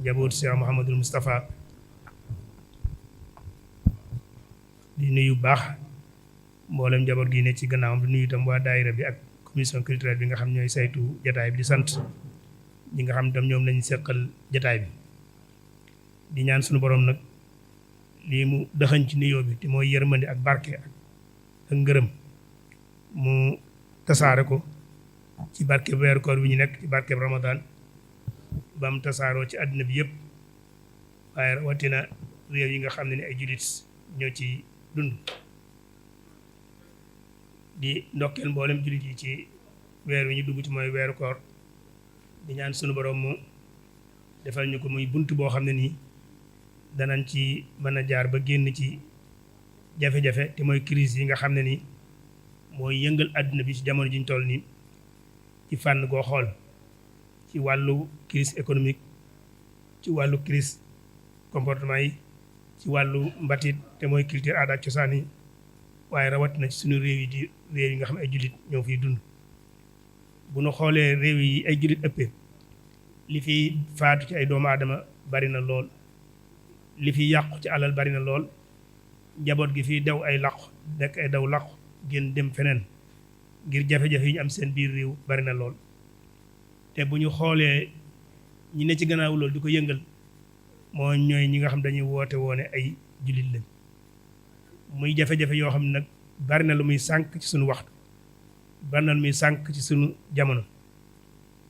njaboot Cheikh Mouhamadul Moustapha di nuyu baax mboolem njaboot gi ne ci gannaawam di nuyu itam waa daayira bi ak commission culturelle bi nga xam ñooy saytu jataay bi di sant ñi nga xam itam ñoom lañu seqal jataay bi di ñaan suñu borom nag lii mu dëxañ ci nuyoo bi te mooy yërmande ak barke ak ngërëm mu tasaare ko ci barke weeru koor bi ñu nekk ci barke Ramadan ba mu tasaaroo ci àddina bi yëpp waaye rawatina réew yi nga xam ne ni ay jullit ñoo ci dund di ndokkeel mboolem jullit yi ci weer wi ñu dugg ci mooy weeru koor di ñaan sunu borom mu defal ñu ko muy bunt boo xam ne nii danañ ci mën a jaar ba génn ci jafe-jafe te mooy crise yi nga xam ne nii mooy yëngal àdduna bi ci jamono ji ñu toll nii ci fànn goo xool ci wàllu crise économique ci wàllu crise comportement yi ci wàllu mbatit te mooy culture aada ak cosaan yi waaye rawat na ci suñu réew yi di réew yi nga xam ay jullit ñoo fiy dund bu nu xoolee réew yi ay jullit ëppee li fi faatu ci ay doomu aadama bari na lool li fi yàqu ci alal bari na lool njaboot gi fii daw ay làqu nekk ay daw làqu génn dem feneen ngir jafe-jafe yi ñu am seen biir réew bari na lool te bu ñu xoolee ñi ne ci gannaaw loolu di ko yëngal moo ñooy ñi nga xam dañuy woote woone ay jullit lañ muy jafe-jafe yoo xam ne nag bari na lu muy sànq ci suñu waxtu bari na lu muy sànq ci suñu jamono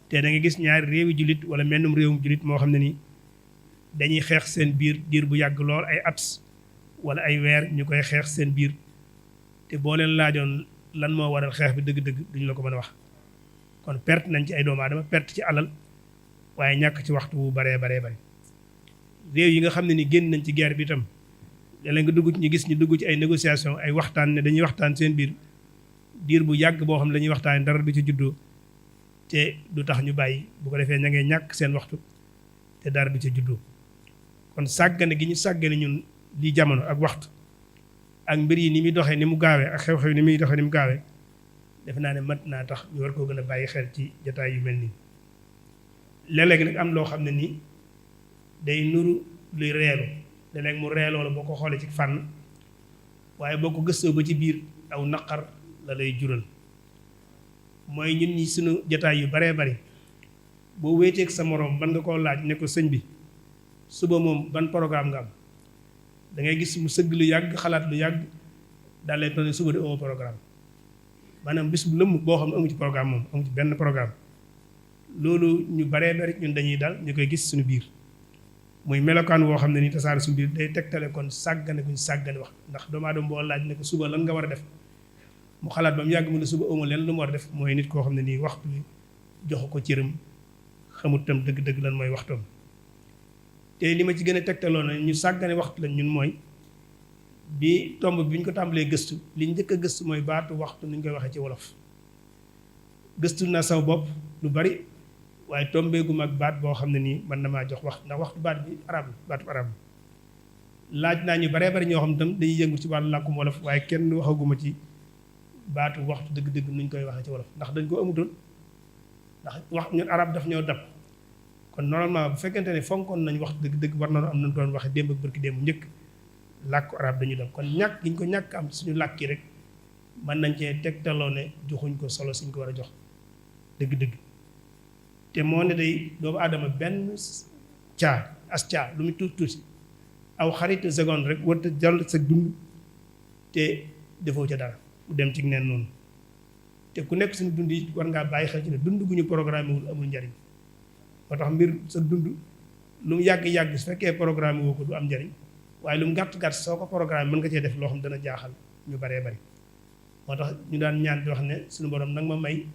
te da nga gis ñaari réewi jullit wala mennum réewum jullit moo xam ne ni dañuy xeex seen biir diir bu yàgg lool ay at wala ay weer ñu koy xeex seen biir te boo leen laajoon lan moo waral xeex bi dëgg-dëgg duñu la ko mën a wax kon perte nañ ci ay doomu aadama perte ci alal waaye ñàkk ci waxtu wu baree bari réew yi nga xam ne ni génn nañ ci guerre bi itam léeg-léeg nga dugg ñu gis ñu dugg ci ay négociation ay waxtaan ne dañuy waxtaan seen biir diir bu yàgg boo xam ne dañuy waxtaan dara du ci juddoo te du tax ñu bàyyi bu ko defee ña ngay ñàkk seen waxtu te dara du ci juddoo kon sàggane gi ñu sàggane ñun lii jamono ak waxtu ak mbir yi ni muy doxee ni mu gaawee ak xew-xew yi ni muy doxee ni mu gaawee defe naa ne mat naa tax ñu war koo gën a bàyyi xel ci jataay yu mel nii léeg-léeg nag am loo xam ne nii day nuru luy reelu léeg-léeg mu reeloo la boo ko xoolee ci fànn waaye boo ko gëstoo ba ci biir aw naqar la lay jural mooy ñun ñi sunu jataay yu baree bari boo wéeteeg sa moroom ban nga koo laaj ne ko sëñ bi suba moom ban programme nga am da ngay gis mu sëgg lu yàgg xalaat lu yàgg daal lay ne suba de amoo programme maanaam bis bu lëmm boo xam ne amu ci programme moom amu ci benn programme loolu ñu baree bari ñun dañuy dal ñu koy gis suñu biir muy melokaan woo xam ne ni tasaare suñu biir day tegtale kon sàggane guñ sàggane wax ndax doomu aadama boo laaj ne ko suba lan nga war a def mu xalaat ba mu yàgg mu ne suba amoo leen lu mu war a def mooy nit koo xam ne nii waxtu bi joxu ko cëram xamut tam dëgg-dëgg lan mooy waxtoom te li ma ci gën a tegtaloo na ñu sàggane waxtu lañ ñun mooy bi tomb bi ñu ko tàmbalee gëstu li njëkk a gëstu mooy baatu waxtu ni ñu koy waxee ci wolof gëstu naa sama bopp lu bari waaye tombeegum ak baat boo xam ne nii mën na maa jox wax ndax waxtu baat bi arab la baatu arab laaj naa ñu baree bari ñoo xam tam dañuy yëngu ci wàllu làkkum wolof waaye kenn waxaguma ci baatu waxtu dëgg-dëgg nuñ koy waxee ci wolof ndax dañ ko amutoon ndax wax ñun arab daf ñoo dab kon normalement bu fekkente ne fonkoon nañ wax dëgg-dëgg war nañu am nañ doon waxe démb ak barki démb njëkk làkku arab dañu dem kon ñàkk gi ñu ko ñàkk am suñu làkk yi rek mën nañ cee tegtaloo ne joxuñ ko solo suñ ko war a jox dëgg-dëgg te moo ne day doomu aadama benn caa lu mu tuuti aw xarit seconde rek warta jàll sa dund te defoo ca dara mu dem ci neen noonu te ku nekk suñu dund yi war ngaa bàyyi xel ci ne dund gu ñu programme wul amul njariñ moo tax mbir sa dund lu mu yàgg-yàgg su fekkee programme woo ko du am njariñ waaye lu mu gàtt-gàtt soo ko programme mën nga cee def loo xam dana jaaxal ñu baree bari moo tax ñu daan ñaan di wax ne suñu borom nag ma may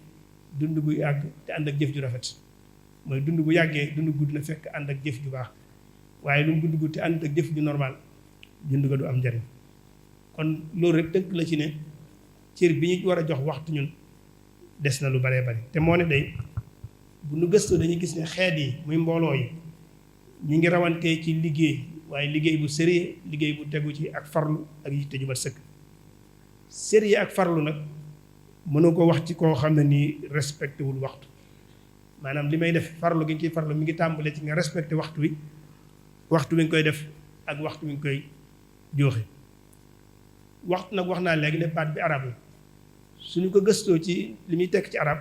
dund gu yàgg te ànd ak jëf ju rafet mooy dund bu yàggee dund gu dina fekk ànd ak jëf ju baax waaye lu mu dund gu te ànd ak jëf ju normal dund ga du am njariñ kon loolu rek tënk la ci ne cër bi ñu war a jox waxtu ñun des na lu baree bari te moo ne day bu nu gëstoo dañuy gis ne xeet yi muy mbooloo yi ñi ngi rawantee ci liggéey waaye liggéey bu sérieux liggéey bu tegu ci ak farlu ak yitte ju mat sëkk sérieux ak farlu nag mënoo ko wax ci koo xam ne nii respecté wul waxtu maanaam li may def farlu gi nga ciy farlu mi ngi tàmbalee ci nga respecté waxtu wi nga koy def ak waxtu wi nga koy jooxe. waxtu nag wax naa léegi ne baat bi arab la suñu ko gëstoo ci li muy tekk ci arab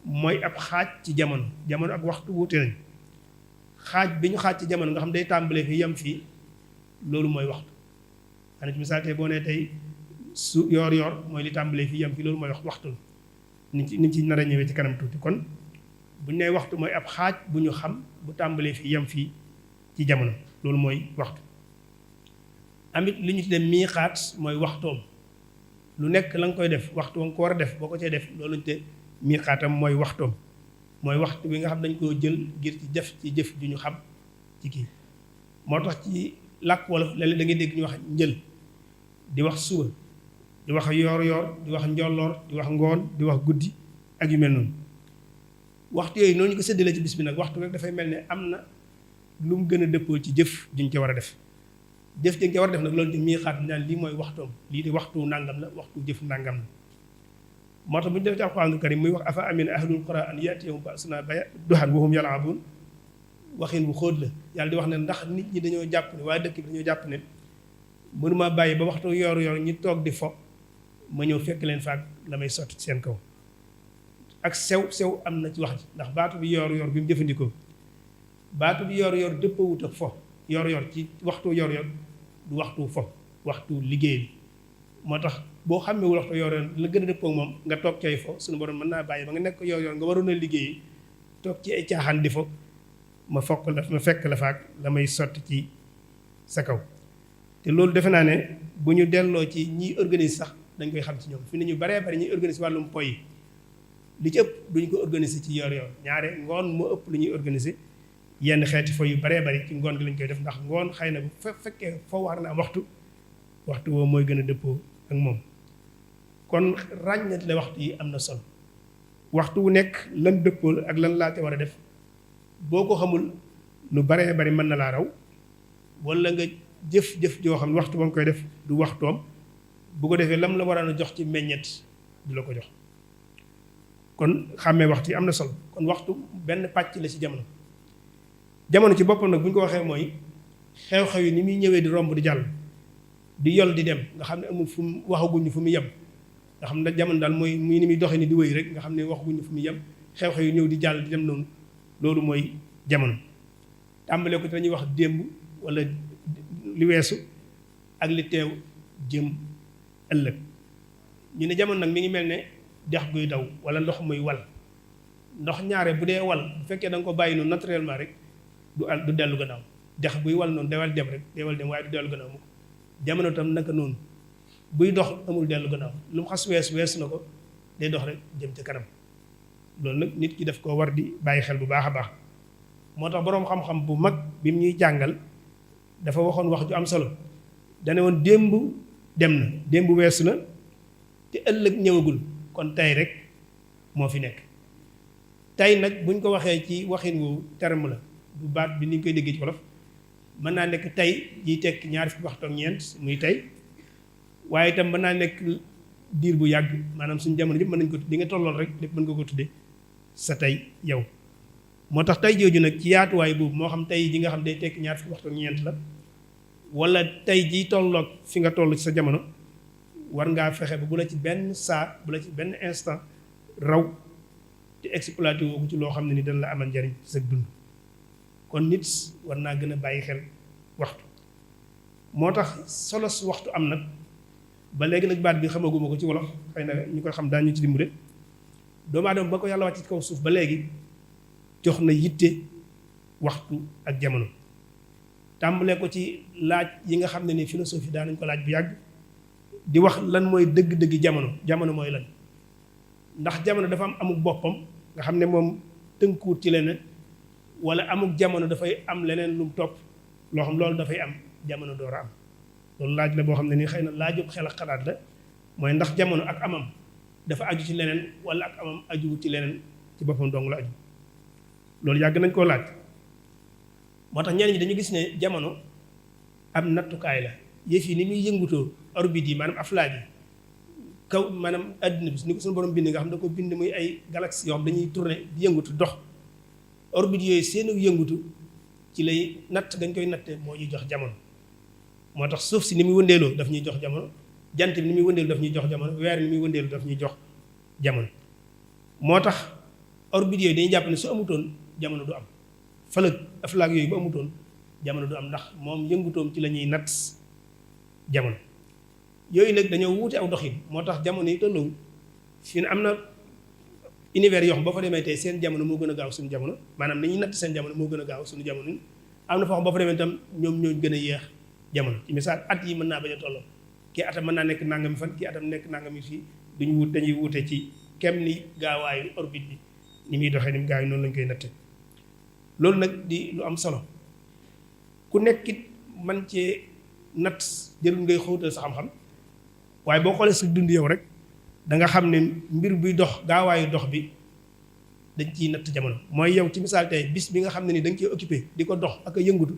mooy ab xaaj ci jamono ak waxtu wuute nañ. xaaj bi ñu xaaj ci jamono nga xam day tàmbalee fii yem fii loolu mooy waxtu. xanaa ci misaal tey boo nee tey su yoor mooy li tàmbalee fii yem fii loolu mooy waxtu ni ci nar a ñëwee ci kanam tuuti. kon bu ñu nee waxtu mooy ab xaaj bu ñu xam bu tàmbalee fii yem fii ci jamono loolu mooy waxtu. amit li ñu tuddee miixaat mooy waxtoom lu nekk la nga koy def waxtu nga ko war a def boo ko cee def loolu lañu te miixaatam mooy waxtoom mooy waxtu bi nga xam dañ koo jël ngir ci jëf ju ñu xam ci kii. moo tax ci làkk wolof léeg-léeg da ngay dégg ñu wax njël di wax suba di wax yoor di wax njolloor di wax ngoon di wax guddi ak yu mel noonu. waxtu yooyu noonu ñu ko séddalee ci bis bi nag waxtu rek dafay mel ne am na lu mu gën a dëppoo ci jëf juñ ca war a def. jëf ji nga ca war a def nag loolu di miixaat naan lii mooy waxtoom lii di waxtu nàngam la waxtu jëf nàngam la. moo tax bu ñu def ci alxuraanul karim muy wax afa amina ahlul qura an yatiyahum ba'suna duhan wa hum yal'abun waxin bu xóot la yàlla di wax ne ndax nit ñi dañoo jàpp ne waaye dëkk bi dañoo jàpp ne mënuma bàyyi ba waxtu yor ñi toog di fo ma ñëw fekk leen faak la may sotti ci seen kaw. ak sew am na ci wax ji ndax baatu bi yor bi mu jëfandikoo baatu bi yor dëppawut ak fo yor ci waxtu yor du waxtu fo waxtu liggéey bi. moo tax boo xàmmewul waxtu yor la gën a dëppoo moom nga toog cay fo suñu borom mën naa bàyyi ba nga nekk yor nga waroon a liggéey toog ci ay caaxaan di fo ma fekk la faak la may sotti ci sa kaw. te loolu defe naa ne bu ñu delloo ci ñiy organiser sax dañ koy xam ci ñoom fi ne ñu baree bari ñuy organiser wàllum po yi li ci ëpp duñu ko organiser ci yor ñaare ngoon moo ëpp lu ñuy organiser yenn xeeti fo yu baree bari ci ngoon gi lañ koy def ndax ngoon xëy na bu fekkee foo war na am waxtu woowu mooy gën a dëppoo ak moom. kon ràññatle waxtu yi am na solo waxtu wu nekk lan dëppool ak lan laa te war a def boo ko xamul lu baree bari mën na laa raw wala nga jëf joo xam ne waxtu ba nga koy def du waxtoom bu ko defee lam la war a jox ci meññet du la ko jox. kon xàmmee waxtu yi am na solo kon waxtu benn pàcc la ci jamono ci boppam nag bu ñu ko waxee mooy xew-xew yi ni muy ñëwee di romb di jàll di yol di dem nga xam ne amul fu mu waxaguñu fu mu yem nga xam ne jamono daal mooy muy ni muy doxee ni di wéy rek nga xam ne waxaguñu fu mu yem xew-xew yi ñëw di jàll di dem noonu loolu mooy jamono. tàmbalee ko te dañuy wax démb wala li weesu ak li teew jëm ëllëg ñu ne jamono nag mi ngi mel ne dex guy daw wala ndox muy wal ndox ñaare bu dee wal bu fekkee da nga ko bàyyi noonu naturellement rek du dellu gannaaw dex buy wal noonu dewal dem rek dewal dem waaye du dellu gannaaw mu jamono tam naka noonu buy dox amul dellu gannaaw lu mu xas weesu na ko day dox rek jëm ca kanam loolu nag nit ki daf koo war di bàyyi xel bu baax a baax. moo tax boroom xam-xam bu mag bi mu ñuy jàngal dafa waxoon wax ju am solo dane woon démb dem na démb weesu na te ëllëg ñëwagul kon tey rek moo fi nekk. tey nag buñ ko waxee ci waxin wu terme la du baat bi ni ñu koy déggee ci wolof mën naa nekk tey jiy tekk ñaari fukki waxtu ak ñeent muy tey waaye itam mën naa nekk diir bu yàgg maanaam suñu jamono yëpp mën nañ ko di nga tollool rek lépp mën nga ko tudde sa tey yow. moo tax tey jooju nag ci yaatuwaay boobu moo xam tey ji nga xam day tekk ñaar fukki waxtu ak ñeent la wala tey jii tolloog fi nga toll ci sa jamono war ngaa fexe ba bu la ci benn saa bu la ci benn instant raw te exploité woo ko ci loo xam ne ni dana la amal njariñ ci sa dund. kon nit war naa gën a bàyyi xel waxtu moo tax solos waxtu am nag ba léegi nag baat bi xamaguma ko ci wolof xëy na ñu koy xam daañu ci dimbale doomu aadama ba ko yàlla wàcc ci kaw suuf ba léegi jox na yitte waxtu ak jamono tàmbalee ko ci laaj yi nga xam ne ni philosophie daanañ ko laaj bu yàgg di wax lan mooy dëgg-dëgg jamono mooy lan ndax jamono dafa am amuk boppam nga xam ne moom tënkuwut ci leneen wala amuk jamono dafay am leneen lu mu topp loo xam loolu dafay am jamono door a am loolu laaj la boo xam ne ni xëy na laajub xel ak xalaat la mooy ndax jamono ak amam dafa aju ci leneen wala ak amam ajuwut ci leneen ci boppam dong la aju loolu yàgg nañ koo laaj moo tax ñenn ñi dañu gis ne jamono am nattukaay la yëf yi ni muy yëngutoo orbite yi maanaam aflaaj yi kaw maanaam àddina bi ni ko suñu borom bind nga xam ne da ko bind muy ay galaxie yoo xam dañuy tourner di yëngutu dox orbite yooyu seenu yëngutu ci lay natt dañ koy natte moo ñuy jox jamono moo tax suuf si ni muy wëndeeloo daf ñuy jox jamono jant bi ni muy wëndeelu daf ñuy jox jamono weer ni muy wëndeelu daf ñuy jox jamono moo tax orbite yooyu dañuy jàpp ne su amutoon jamono du am aflaak yooyu bu amutoon jamono du am ndax moom yëngutoom ci la ñuy natt jamono yooyu nag dañoo wuute aw doxin moo tax jamono yi tolloowul fi ne am na univers yoo xam boo fa demee tey seen jamono moo gën a gaaw suñu jamono maanaam nañuy natt seen jamono moo gën a gaaw suñu jamono am na foo xam boo fa demee itam ñoom ñoo gën a yéex jamono ci misaal at yi mën naa bañ a tolloo kii atam mën naa nekk nangami fan kii atam nekk nangami fii dañuy wuute ci kem ni gaawaayu orbite bi ni muy doxee ni mu gaaw yi noonu lañ koy natte loolu nag di lu am solo ku nekkit man cee natt jërul ngay xóotal sa xam-xam waaye boo xoolee sa dund yow rek da nga xam ne mbir buy dox gaawaayu dox bi dañ ciy natt jamono mooy yow ci misaal tey bis bi nga xam ne ni da nga ciy occupé di ko dox ak a yëngutu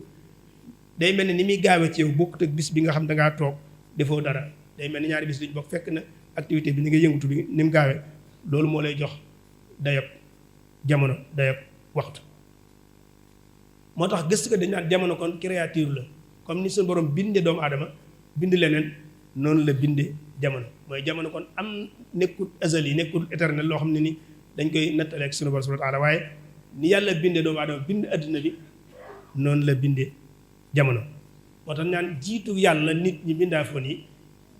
day mel ne ni muy gaawee ci yow bokkut ak bis bi nga xam da ngaa toog defoo dara day mel ni ñaari bis duñ bokk fekk na activité bi ni nga yëngutu bi ni mu gaawee loolu moo lay jox dayob jamono dayob waxtu moo tax gëstu ko dañ naan jamono kon créature la comme ni suñu borom binde doomu aadama bind leneen noonu la binde jamono mooy jamono kon am nekkul azali yi nekkul éternel loo xam ne ni dañ koy nattale ak suñu borom subhanahu wa taala waaye ni yàlla binde doomu aadama bind adduna bi noonu la binde jamono moo tax naan jiitu yàlla nit ñi mbindaafoon yi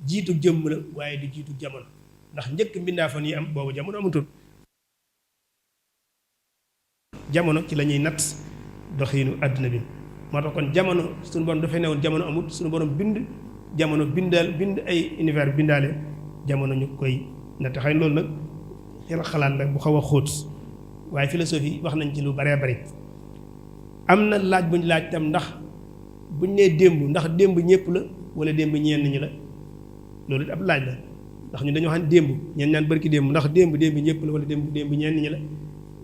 jiitu jëmm la waaye du jiitu jamono ndax njëkk mbindaafoon yi am boobu jamono amatul jamono ci la ñuy natt doxiinu àdduna bi moo tax kon jamono suñu borom dafay newoon jamono amut suñu borom bind jamono bind ay univers bindaale jamono ñu koy natt xëy loolu nag xel xalaat la bu xaw a xóot waaye philosophie wax nañ ci lu baree bari am na laaj buñ laaj tam ndax buñ nee démb ndax démb ñëpp la wala démb ñenn ñi la loolu ab laaj la ndax ñu dañoo xam démb ñeen ñaan barki démb ndax démb ñëpp la wala démb ñenn ñi la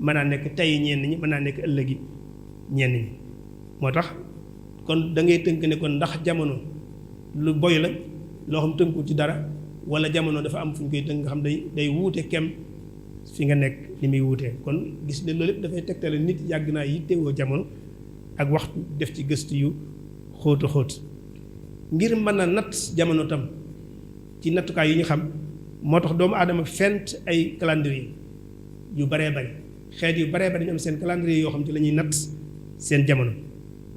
mën naa nekk tey ñenn ñi mën naa nekk ëllëgi ñenn ñi moo tax kon da ngay tënk ne kon ndax jamono lu boy la loo xam tënku ci dara wala jamono dafa am fu ñu koy tënk nga xam day wuute kem fi nga nekk li muy wuutee kon gis ne loolu lépp dafay tegtale nit yàgg naa yittewoo jamono ak waxtu def ci gëstu yu xóotu xóot ngir mën a natt jamono tam ci nattukaay yi ñu xam moo tax doomu aadama fent ay calendrier yu baree bari xeet yu baree bari ñu am seen calendrier yoo xam ci la ñuy natt seen jamono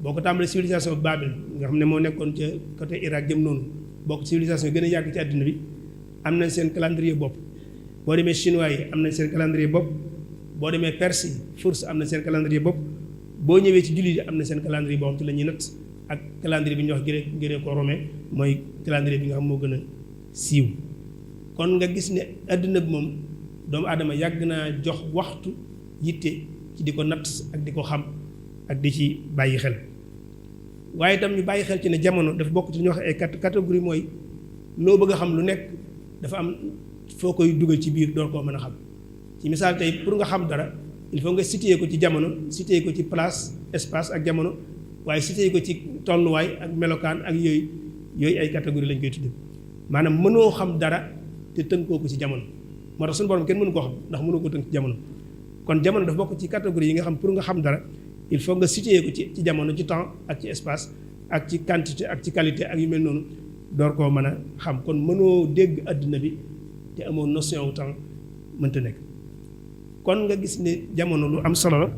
boo ko tàmbalee civilisation Babel nga xam ne moo nekkoon ca côté Irak jëm noonu bokk civilisation yi gën a yàgg ci àdduna bi am nañ seen calendrier bopp boo demee chinois yi am nañ seen calendrier bopp boo demee perse yi Furs am na seen calendrier bopp boo ñëwee ci jullit yi am na seen calendrier boo xam ci la ñuy natt ak calendrier bi ñuy wax gréco-romain mooy calendrier bi nga xam moo gën a siiw kon nga gis ne àdduna bi moom doomu aadama yàgg naa jox waxtu yitte ci di ko natt ak di ko xam ak di ci bàyyi xel waaye itam ñu bàyyi xel ci ne jamono dafa bokk ci ñu wax ay catégorie mooy loo bëgg a xam lu nekk dafa am foo koy dugal ci biir door koo mën a xam ci misaal tey pour nga xam dara il faut nga situer ko ci jamono situer ko ci place espace ak jamono waaye situer ko ci tolluwaay ak melokaan ak yooyu ay catégorie lañ koy tudde maanaam mënoo xam dara te tënkoo ko ci jamono moo tax suñu borom kenn mënu koo xam ndax mënoo ko tënk ci jamono kon jamono dafa bokk ci catégorie yi nga xam pour nga xam dara il faut nga situer ko ci jamono ci temps ak ci espace ak ci quantité ak ci qualité ak yu mel noonu door koo mën a xam kon mënoo dégg àdduna bi te amoo notion wu temps mënta nekk kon nga gis ne jamono lu am solo la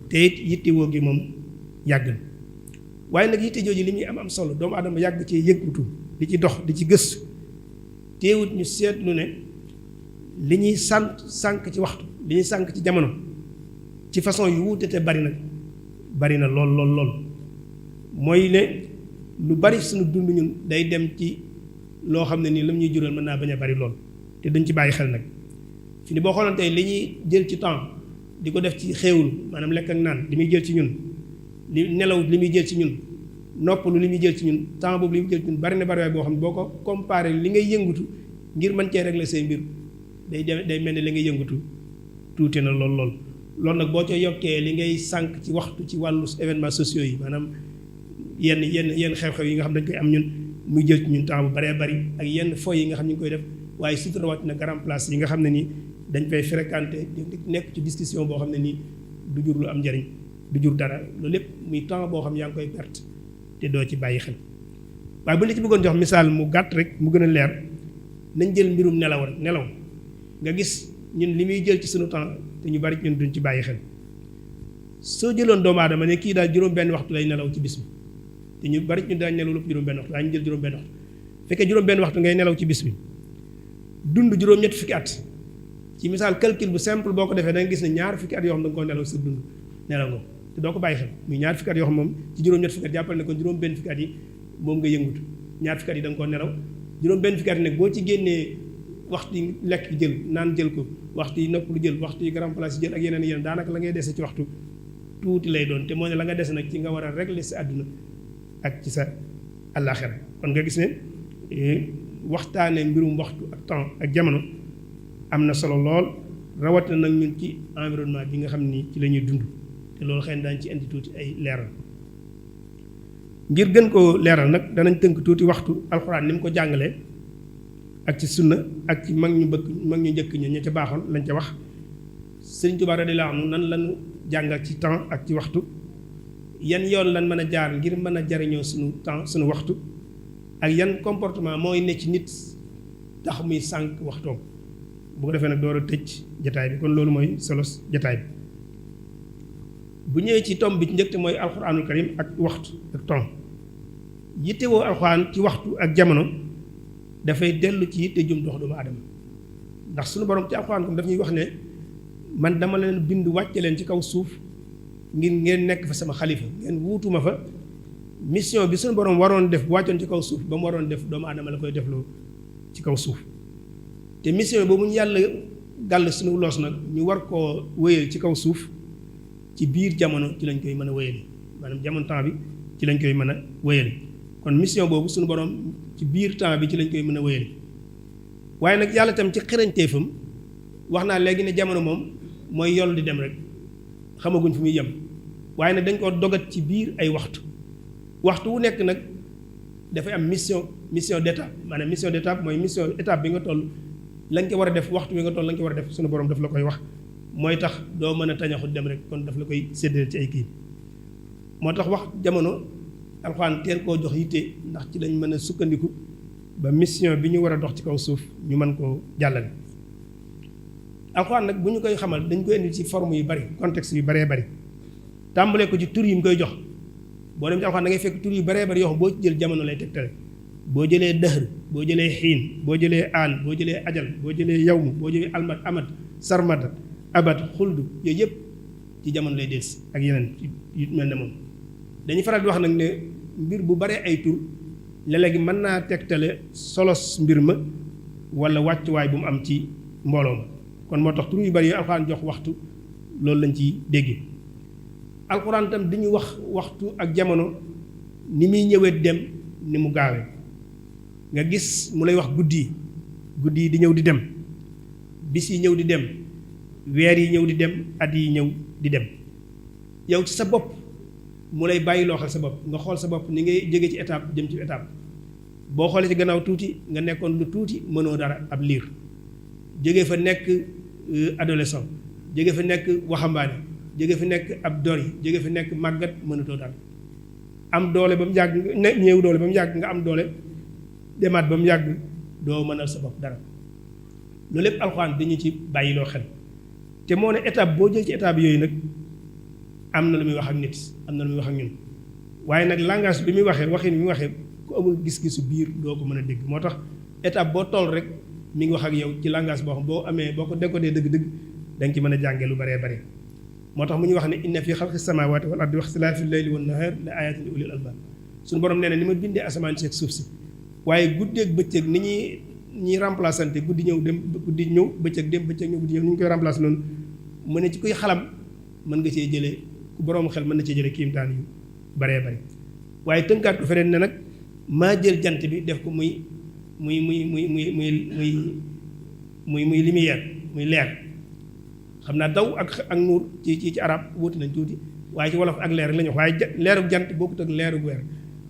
te it yittewoo gi moom yàgg na waaye nag yitte jooju li muy am solo doomu aadama yàgg ci yëggutu di ci dox di ci gëstu teewut ñu seetlu ne li ñuy sànq ci waxtu li ñuy sànq ci jamono ci façon yu wuute te bari na lool mooy ne lu bari suñu dund ñun day dem ci loo xam ne nii lam ñuy jural mën naa bañ a bari lool te duñ ci bàyyi xel nag fi ni boo xooloon tey li ñuy jël ci temps di ko def ci xéewlu maanaam lekk ak naan li muy jël ci ñun li nelaw li muy jël ci ñun noppalu li muy jël ci ñun temps boobu li muy jël ci ñun bari na bari waay boo xam ne boo ko comparé li ngay yëngatu ngir mën cee régler say mbir day mel ne li ngay yëngatu tuuti na lool loolu nag boo ca yokkee li ngay sànq ci waxtu ci wàllu événements sociaux yi maanaam yenn xew-xew yi nga xam dañ koy am ñun muy jël ci ñun temps bu baree bari ak yenn foy yi nga xam ñu ngi koy def waaye surtout rawat na grand place yi nga xam ne nii dañ fay fréquenté nekk ci discussion boo xam ne nii du jur lu am njariñ du jur dara loolu lépp muy temps boo xam yaa ngi koy perte te doo ci bàyyi xel waaye bu la ci bëggoon jox misaal mu gàtt rek mu gën a leer nañ jël mbirum nelaw rek nelaw nga gis ñun li muy jël ci sunu temps te ñu bari ñun duñ ci bàyyi xel soo jëloon doomu aadama ne kii daal juróom-benn waxtu lay nelaw ci bis bi te ñu bari ñun daañ nelaw lépp juróom-benn waxtu daañu jël juróom-benn waxtu fekkee juróom-benn waxtu ngay nelaw ci bis bi dund juróom-ñetti fukki at ci misaal calcul bu simple boo ko defee da nga gis ne ñaar fukki at yoo xam da nga koo nelaw sa dund nelaw nga te doo ko bàyyi xel muy ñaar fukki at yoo xam moom ci juróom-ñetti fukki at jàppal ne kon juróom-benn fukki at yi moom nga yëngutu ñaar fukki at yi da nga koo nelaw juróom-benn fukki at yi nag boo ci génnee waxtu yi lekk jël naan jël ko waxtu yi noppalu jël waxtu yi grand place yi jël ak yeneen daanaka la ngay dese ci waxtu tuuti lay doon te moo ne la nga dese nag ci nga war a régler sa àdduna ak ci sa àllaaxira kon nga gis ne waxtaane mbirum waxtu ak temps ak jamono am na solo lool rawatina nag ñun ci environnement bi nga xam ni ci la ñuy dund te loolu xëy na daañu ci indi tuuti ay leeral ngir gën koo leeral nag danañ tënk tuuti waxtu alxuraan ni mu ko jàngalee ak ci sunna ak ci mag ñu njëkk ña ca baaxoon lañ ca wax Sëriñ Tuubaa radiyallaahu anhu nan lañu jàngal ci temps ak ci waxtu yan yoon lan mën a jaar ngir mën a jariñoo suñu temps suñu waxtu ak yan comportement mooy ne ci nit tax muy sànq waxtoom bu ko defee nag door a tëj jataay bi kon loolu mooy solos jataay bi bu ñëwee ci tomb bi ci njëkk mooy alxuraanul karim ak waxtu ak temps yittewoo alxuraan ci waxtu ak jamono dafay dellu ci yitte jum dox doomu aadama ndax suñu borom ci alxuraan comme daf ñuy wax ne man dama leen bind wàcce leen ci kaw suuf ngir ngeen nekk fa sama xalifa ngeen wuutuma fa mission bi suñu borom waroon def bu wàccoon ci kaw suuf ba mu waroon def doomu aadama la koy defloo ci kaw suuf te mission boobu ñu yàlla gàll suñu loos nag ñu war koo wéyal ci kaw suuf ci biir jamono ci lañ koy mën a wéyale maanaam jamono temps bi ci lañ koy mën a wéyale kon mission boobu suñu borom ci biir temps bi ci lañ koy mën a wéyale waaye nag yàlla tam ci xarañteefam wax naa léegi ne jamono moom mooy yoll di dem rek xamaguñ fu muy yem waaye nag dañ koo dogat ci biir ay waxtu wu nekk nag dafay am mission d'étape maanaam mission d'étape mooy mission étape bi nga toll lañ ko war a def waxtu bi nga toll lañ ko war a def suñu borom daf la koy wax mooy tax doo mën a tañaxu dem rek kon daf la koy séddale ci ay kii moo tax wax jamono alxuraan teel koo jox yitte ndax ci lañ mën a sukkandiku ba mission bi ñu war a dox ci kaw suuf ñu mën koo jàllale alxuraan nag bu ñu koy xamal dañ koy indi ci forme yu bari contexte yu baree bari tàmbalee ko ci tur yi mu koy jox boo dem ci alxuraan da ngay fekk tur yu baree bari yoo xam boo ci jël jamono lay tegtale boo jëlee dëhr boo jëlee xiin boo jëlee aan boo jëlee ajal boo jëlee yawmu boo jëlee almat amat sarmada abat xuldu yooyu yëpp ci jamono lay delsi ak yeneen yu mel ne moom dañuy faral di wax nag ne mbir bu baree ay tur léeg-léegi mën naa tegtale solos mbir ma wala wàccuwaay bu mu am ci mbooloo ma kon moo tax tur yu bari yooyu alxuraan jox waxtu loolu lañ ciy déggee alxuraan tam di ñu wax waxtu ak jamono ni muy ñëwee dem ni mu gaawee nga gis mu lay wax guddi yi di ñëw di dem bis yi ñëw di dem weer yi ñëw di dem at yi ñëw di dem yow ci sa bopp mu lay bàyyi loo xel sa bopp nga xool sa bopp ni ngay jóge ci étape jëm ci étape boo xoolee ci gannaaw tuuti nga nekkoon lu tuuti mënoo dara ab liir jóge fa nekk adolescent jóge fa nekk waxambaane jóge fi nekk ab dori jóge fi nekk màggat mënatoo dara am doole ba mu yàgg ñëw doole ba mu yàgg nga am doole demaat ba mu yàgg doo mënal sa bopp dara loolu lépp alxuraan dañu ci bàyyiloo xel te moo ne étape boo jël ci étape yooyu nag am na lu muy wax ak nit am na lu muy wax ak ñun waaye nag langage bi muy waxee waxin bi muy waxee ku amul gis-gisu biir doo ko mën a dégg moo tax étape boo toll rek mi ngi wax ak yow ci langage boo xam boo amee boo ko décodé dëgg-dëgg da nga ci mën a jàngee lu baree bare moo tax mu ñu wax ne inna fi xalqi samaawaati wal ardi wa ixtilaafi layli wan nahaar la aayaatin li ulil albaab suñu borom nee na ni ma bindee asamaan si ak suuf si waaye guddeeg bëccëg ni ñuy remplaçante guddi ñëw dem guddi ñëw bëccëg dem bëccëg ñëw guddi ñëw ni ñu koy remplacé noonu mu ne ci kuy xalam mën nga cee jëlee ku borom xel mën na cee jëlee kiimtaan yu baree bari waaye tënkaat ko feneen ne nag maa jël jant bi def ko muy lumière muy leer xam naa daw ak nuur ci arab wuti nañ tuuti waaye ci wolof ak leer la ñu wax waaye leerug jant bokkut ak leerug weer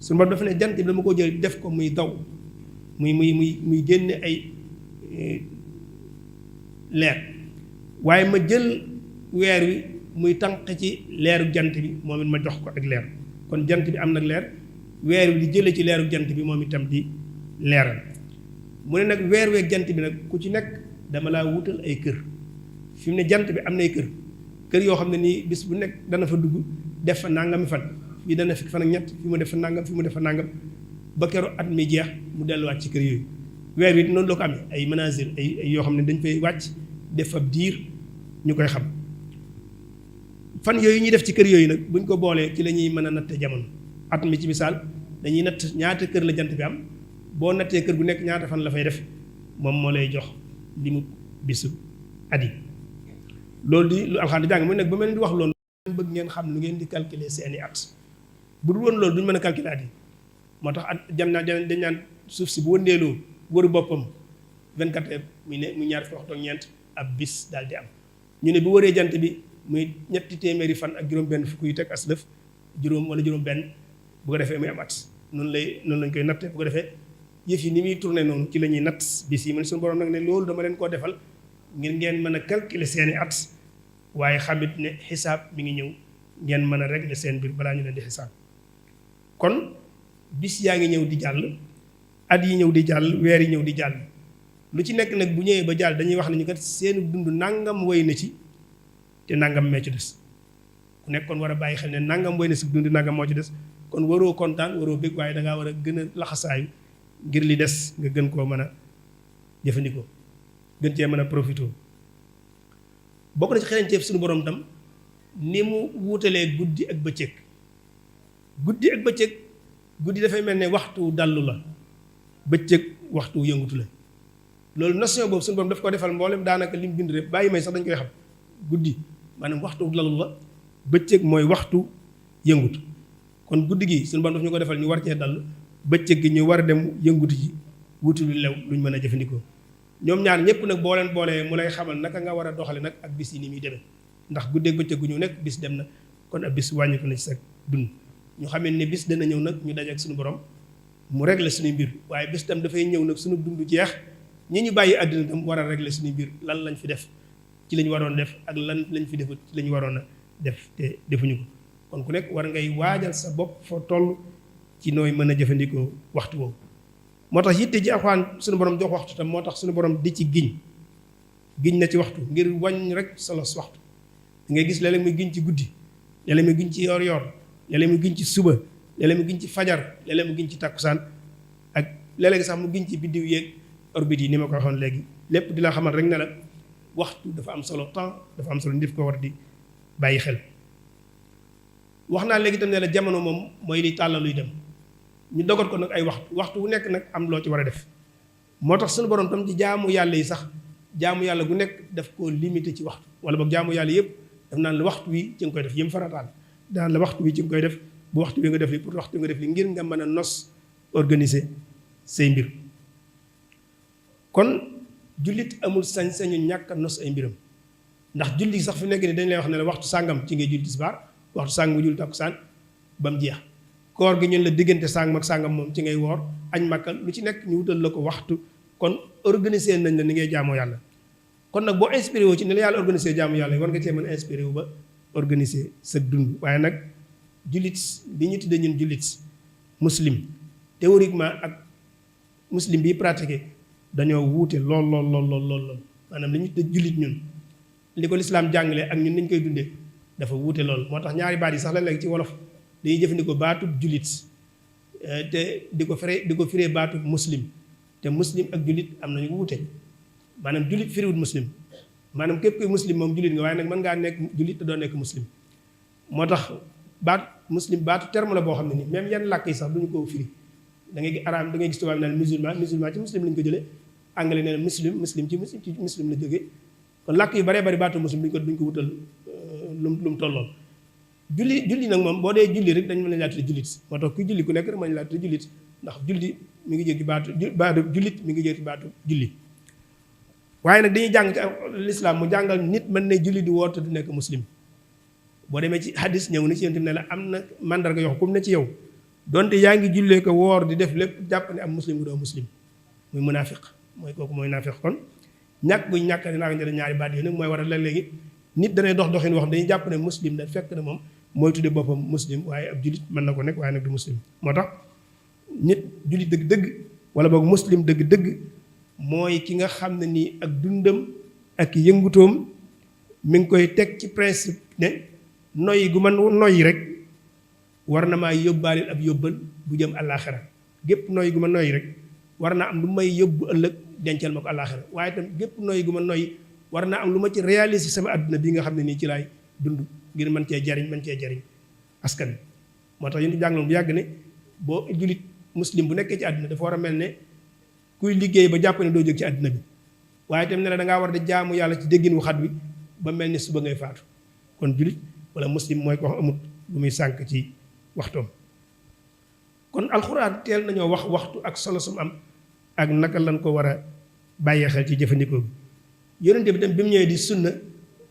suñu borom dafa ne jant bi dama ko jël def ko muy daw muy génne ay leer waaye ma jël weer wi muy tànq ci leeru jant bi moom it ma jox ko ak leer kon jant bi am nag leer weer wi di jële ci leeru jant bi moom itam di leeral mu ne nag weer weeg jant bi nag ku ci nekk dama laa wutal ay kër fi mu ne jant bi am nay kër yoo xam ne nii bis bu nekk dana fa dugg def fa nangami fan fii dana fi fan ak ñett fi mu def fa nangam fi mu def fa nangam ba keroog at mi jeex mu delluwaat ci kër yooyu weer wi noonu la ko amee ay manazil ay yoo xam ne dañ fay wàcc def fa diir ñu koy xam fan yooyu ñuy def ci kër yooyu nag buñ ko boolee ci la ñuy mën a natte jamono at mi ci misaal dañuy natt ñaata kër la jant bi am boo nattee kër gu nekk ñaata fan la fay def moom moo lay jox li mu bisu at yi loolu di lu alxam di jàng mu nag ba mel ni di wax loolu bëgg ngeen xam lu ngeen di calculer seeni at bu dul woon loolu duñ mën a calculer at yi moo tax at dañ naan suuf si bu wëndeeloo wëru boppam 24 heures mu ñaar fi waxtu ak ñeent ab bis daal di am ñu ne bu wëree jant bi muy ñetti téeméeri fan ak juróom-benn fukk yu teg aslëf juróom wala juróom-benn bu ko defee muy am at noonu lañ koy natte bu ko defee yëf yi ni muy tourné noonu ci la ñuy natt bis yi man suñu borom nag ne loolu dama leen koo defal ngir ngeen mën a calculer seeni at waaye xamit ne xisaab mi ngi ñëw ngeen mën a régler seen biir balaa ñu leen di xisaab kon bis yaa ngi ñëw di jàll at yi ñëw di jàll weer yi ñëw di jàll lu ci nekk nag bu ñëwee ba jàll dañuy wax ne ñu kat seenu dund nangam woy na ci te nangam mee ci des ku nekk kon war a bàyyi xel ne nangam woy na si dund nangam moo ci des kon waroo kontaan waroo bëgg waaye dangaa war a gën a laxasaayu ngir li des nga gën koo mën a jëfandikoo gën cee mën a profité bokk na ci xereñteef suñu borom tam ni mu wuutalee guddi ak bëccëg guddi dafay mel ne waxtu dallu la bëccëg waxtu yëngutu la loolu nation boobu suñu borom daf ko defal mboolem daanaka lim bind rek bàyyi may sax dañ koy xam guddi maanaam waxtu dallu la bëccëg mooy waxtu yëngutu kon guddi gi suñu borom daf ñu ko defal ñu war cee dall bëccëg gi ñu war a dem yëngutu ji wuti lu lew luñ mën a jëfandikoo ñoom ñaar ñëpp nag boo leen boolee mu lay xamal naka nga war a doxale nag ak bis yi ni muy demee ndax guddeeg bëccëg gu ñëw nekk bis dem na kon ab bis wàññiku na ci sa dund ñu xamee ne bis dana ñëw nag ñu daje ak suñu borom mu régler suñuy mbir waaye bis tam dafay ñëw nag suñu dund jeex ñi ñu bàyyi àddina tam war a régler suñuy mbir lan lañ fi def ci lañ waroon def ak lan lañ fi defut ci lañ waroon a def te defuñu ko kon ku nekk war ngay waajal sa bopp foo toll ci nooy mën a jëfandikoo waxtu woowu moo tax yitte ji Alxuraan suñu borom jox waxtu tam moo tax suñu borom di ci giñ na ci waxtu ngir wàññ rek solos waxtu da ngay gis léeg-léeg muy giñ ci guddi léeg-léeg muy giñ ci yor léeg-léeg mu giñ ci suba léeg-léeg mu giñ ci fajar léeg-léeg mu giñ ci takkusaan ak léeg-léeg sax mu giñ ci biddiw yeeg orbite yi ni ma ko waxoon léegi lépp di la xamal rek ne la waxtu dafa am solo temps dafa am solo nit ko war di bàyyi xel wax naa léegi tam ne la jamono moom mooy li tàllaluy dem ñu dogat ko nag ay waxtu wu nekk nag am loo ci war a def moo tax suñu borom tam ci jaamu yàlla yi sax jaamu yàlla gu nekk daf koo limité ci waxtu wala boog jaamu yàlla yëpp daf naan la waxtu wi ci nga koy def yëm farataal daan la waxtu wi ci nga koy def bu waxtu wi nga def li pour waxtu wi nga def li ngir nga mën a nos organiser say mbir kon jullit amul sañ-sañu ñàkk a nos ay mbiram ndax julli sax fi nekk ni dañ lay wax ne la waxtu sàngam ci ngay julli tisbaar waxtu sàngam nga julli takkusaan ba mu jeex koor gi ñun la diggante sàngam ak sàngam moom ci ngay woor añ màkkal lu ci nekk ñu wutal la ko waxtu kon organiser nañ la ni ngay jaamoo yàlla kon nag boo inspiré woo ci ni la yàlla organiser jaamu yàlla war nga cee mën a inspiré wu ba organiser sa dund waaye nag jullit bi ñu tuddee ñun jullit muslim théoriquement ak muslim bi pratiqué dañoo wuute lool maanaam li ñu tuddee jullit ñun li ko lislaam jàngale ak ñun niñ koy dundee dafa wuute lool moo tax ñaari baat yi sax la léegi ci wolof dañuy jëfandikoo baatub jullit te di ko firee baatub muslim te muslim ak jullit am nañu wuute maanaam jullit firiwut muslim maanaam képp kuy muslim moom jullit nga waaye nag mën ngaa nekk jullit te doo nekk muslim moo tax baatu terme la boo xam ne nii même yenn làkk yi sax duñu ko firi da ngay araam da ngay gis tubaab naan musulman ci muslim lañu ko jëlee anglais nee na muslim ci muslim la jógee kon làkk yu baree bari baatu muslim duñ ko wutal lu mu tolloon julli nag moom boo dee julli rek dañ mën a laa tudde jullit moo tax ku julli ku nekk rek mën laa tudde jullit ndax julli mi ngi jóge ci baatu jullit mi ngi jóge ci baatu julli waaye nag dañuy jàng ci lislaam mu jàngal nit mën ne julli di woor te du nekk muslim boo demee ci hadis ñëw na ci yéen ne la am na mandarga yoo xam comme ne ci yow donte yaa ngi jullee ko woor di def lépp jàpp ne am muslim gu doo muslim muy munaafiq mooy kooku mooy naafiq kon ñàkk bu ñàkk dinaa ko njëriñ ñaari baat yooyu nag mooy waral léegi nit danay dox doxin wax dañuy jàpp ne muslim da fekk ne moom mooy tudde boppam muslim waaye ab julit mën na ko nekk waaye nag du muslim moo tax nit julit dëgg-dëgg wala boog muslim dëgg-dëgg mooy ki nga xam ne nii ak dundam ak yëngutoom mi ngi koy teg ci principe ne noyyi gu man noyyi rek war na maa yóbbaaleel ab yóbbal bu jëm àllaaxira gépp noyyi gu ma noyyi rek war naa am lu may yóbbu ëllëg dencal ma ko àllaaxira waaye tam gépp noyyi gu ma noyyi war naa am lu ma ci réaliser sama àdduna bi nga xam ne nii ci laay dund ngir mën cee jariñ askan wi moo tax yéen di jàngaloon bu yàgg ne boo julit muslim bu nekkee ci àdduna dafa war a mel ne kuy liggéey ba jàpp ne doo jóg ci àdduna bi waaye tam ne la da ngaa war di jaamu yàlla ci déggin wu xat wi ba mel ni suba ngay faatu kon julit wala muslim mooy ko amut lu muy sànk ci waxtoom kon alxuraan teel nañoo wax waxtu ak solo sum am ak naka lañ ko war a bàyyee xel ci jëfandikoo bi yonente bi tam bi mu ñëwee di sunna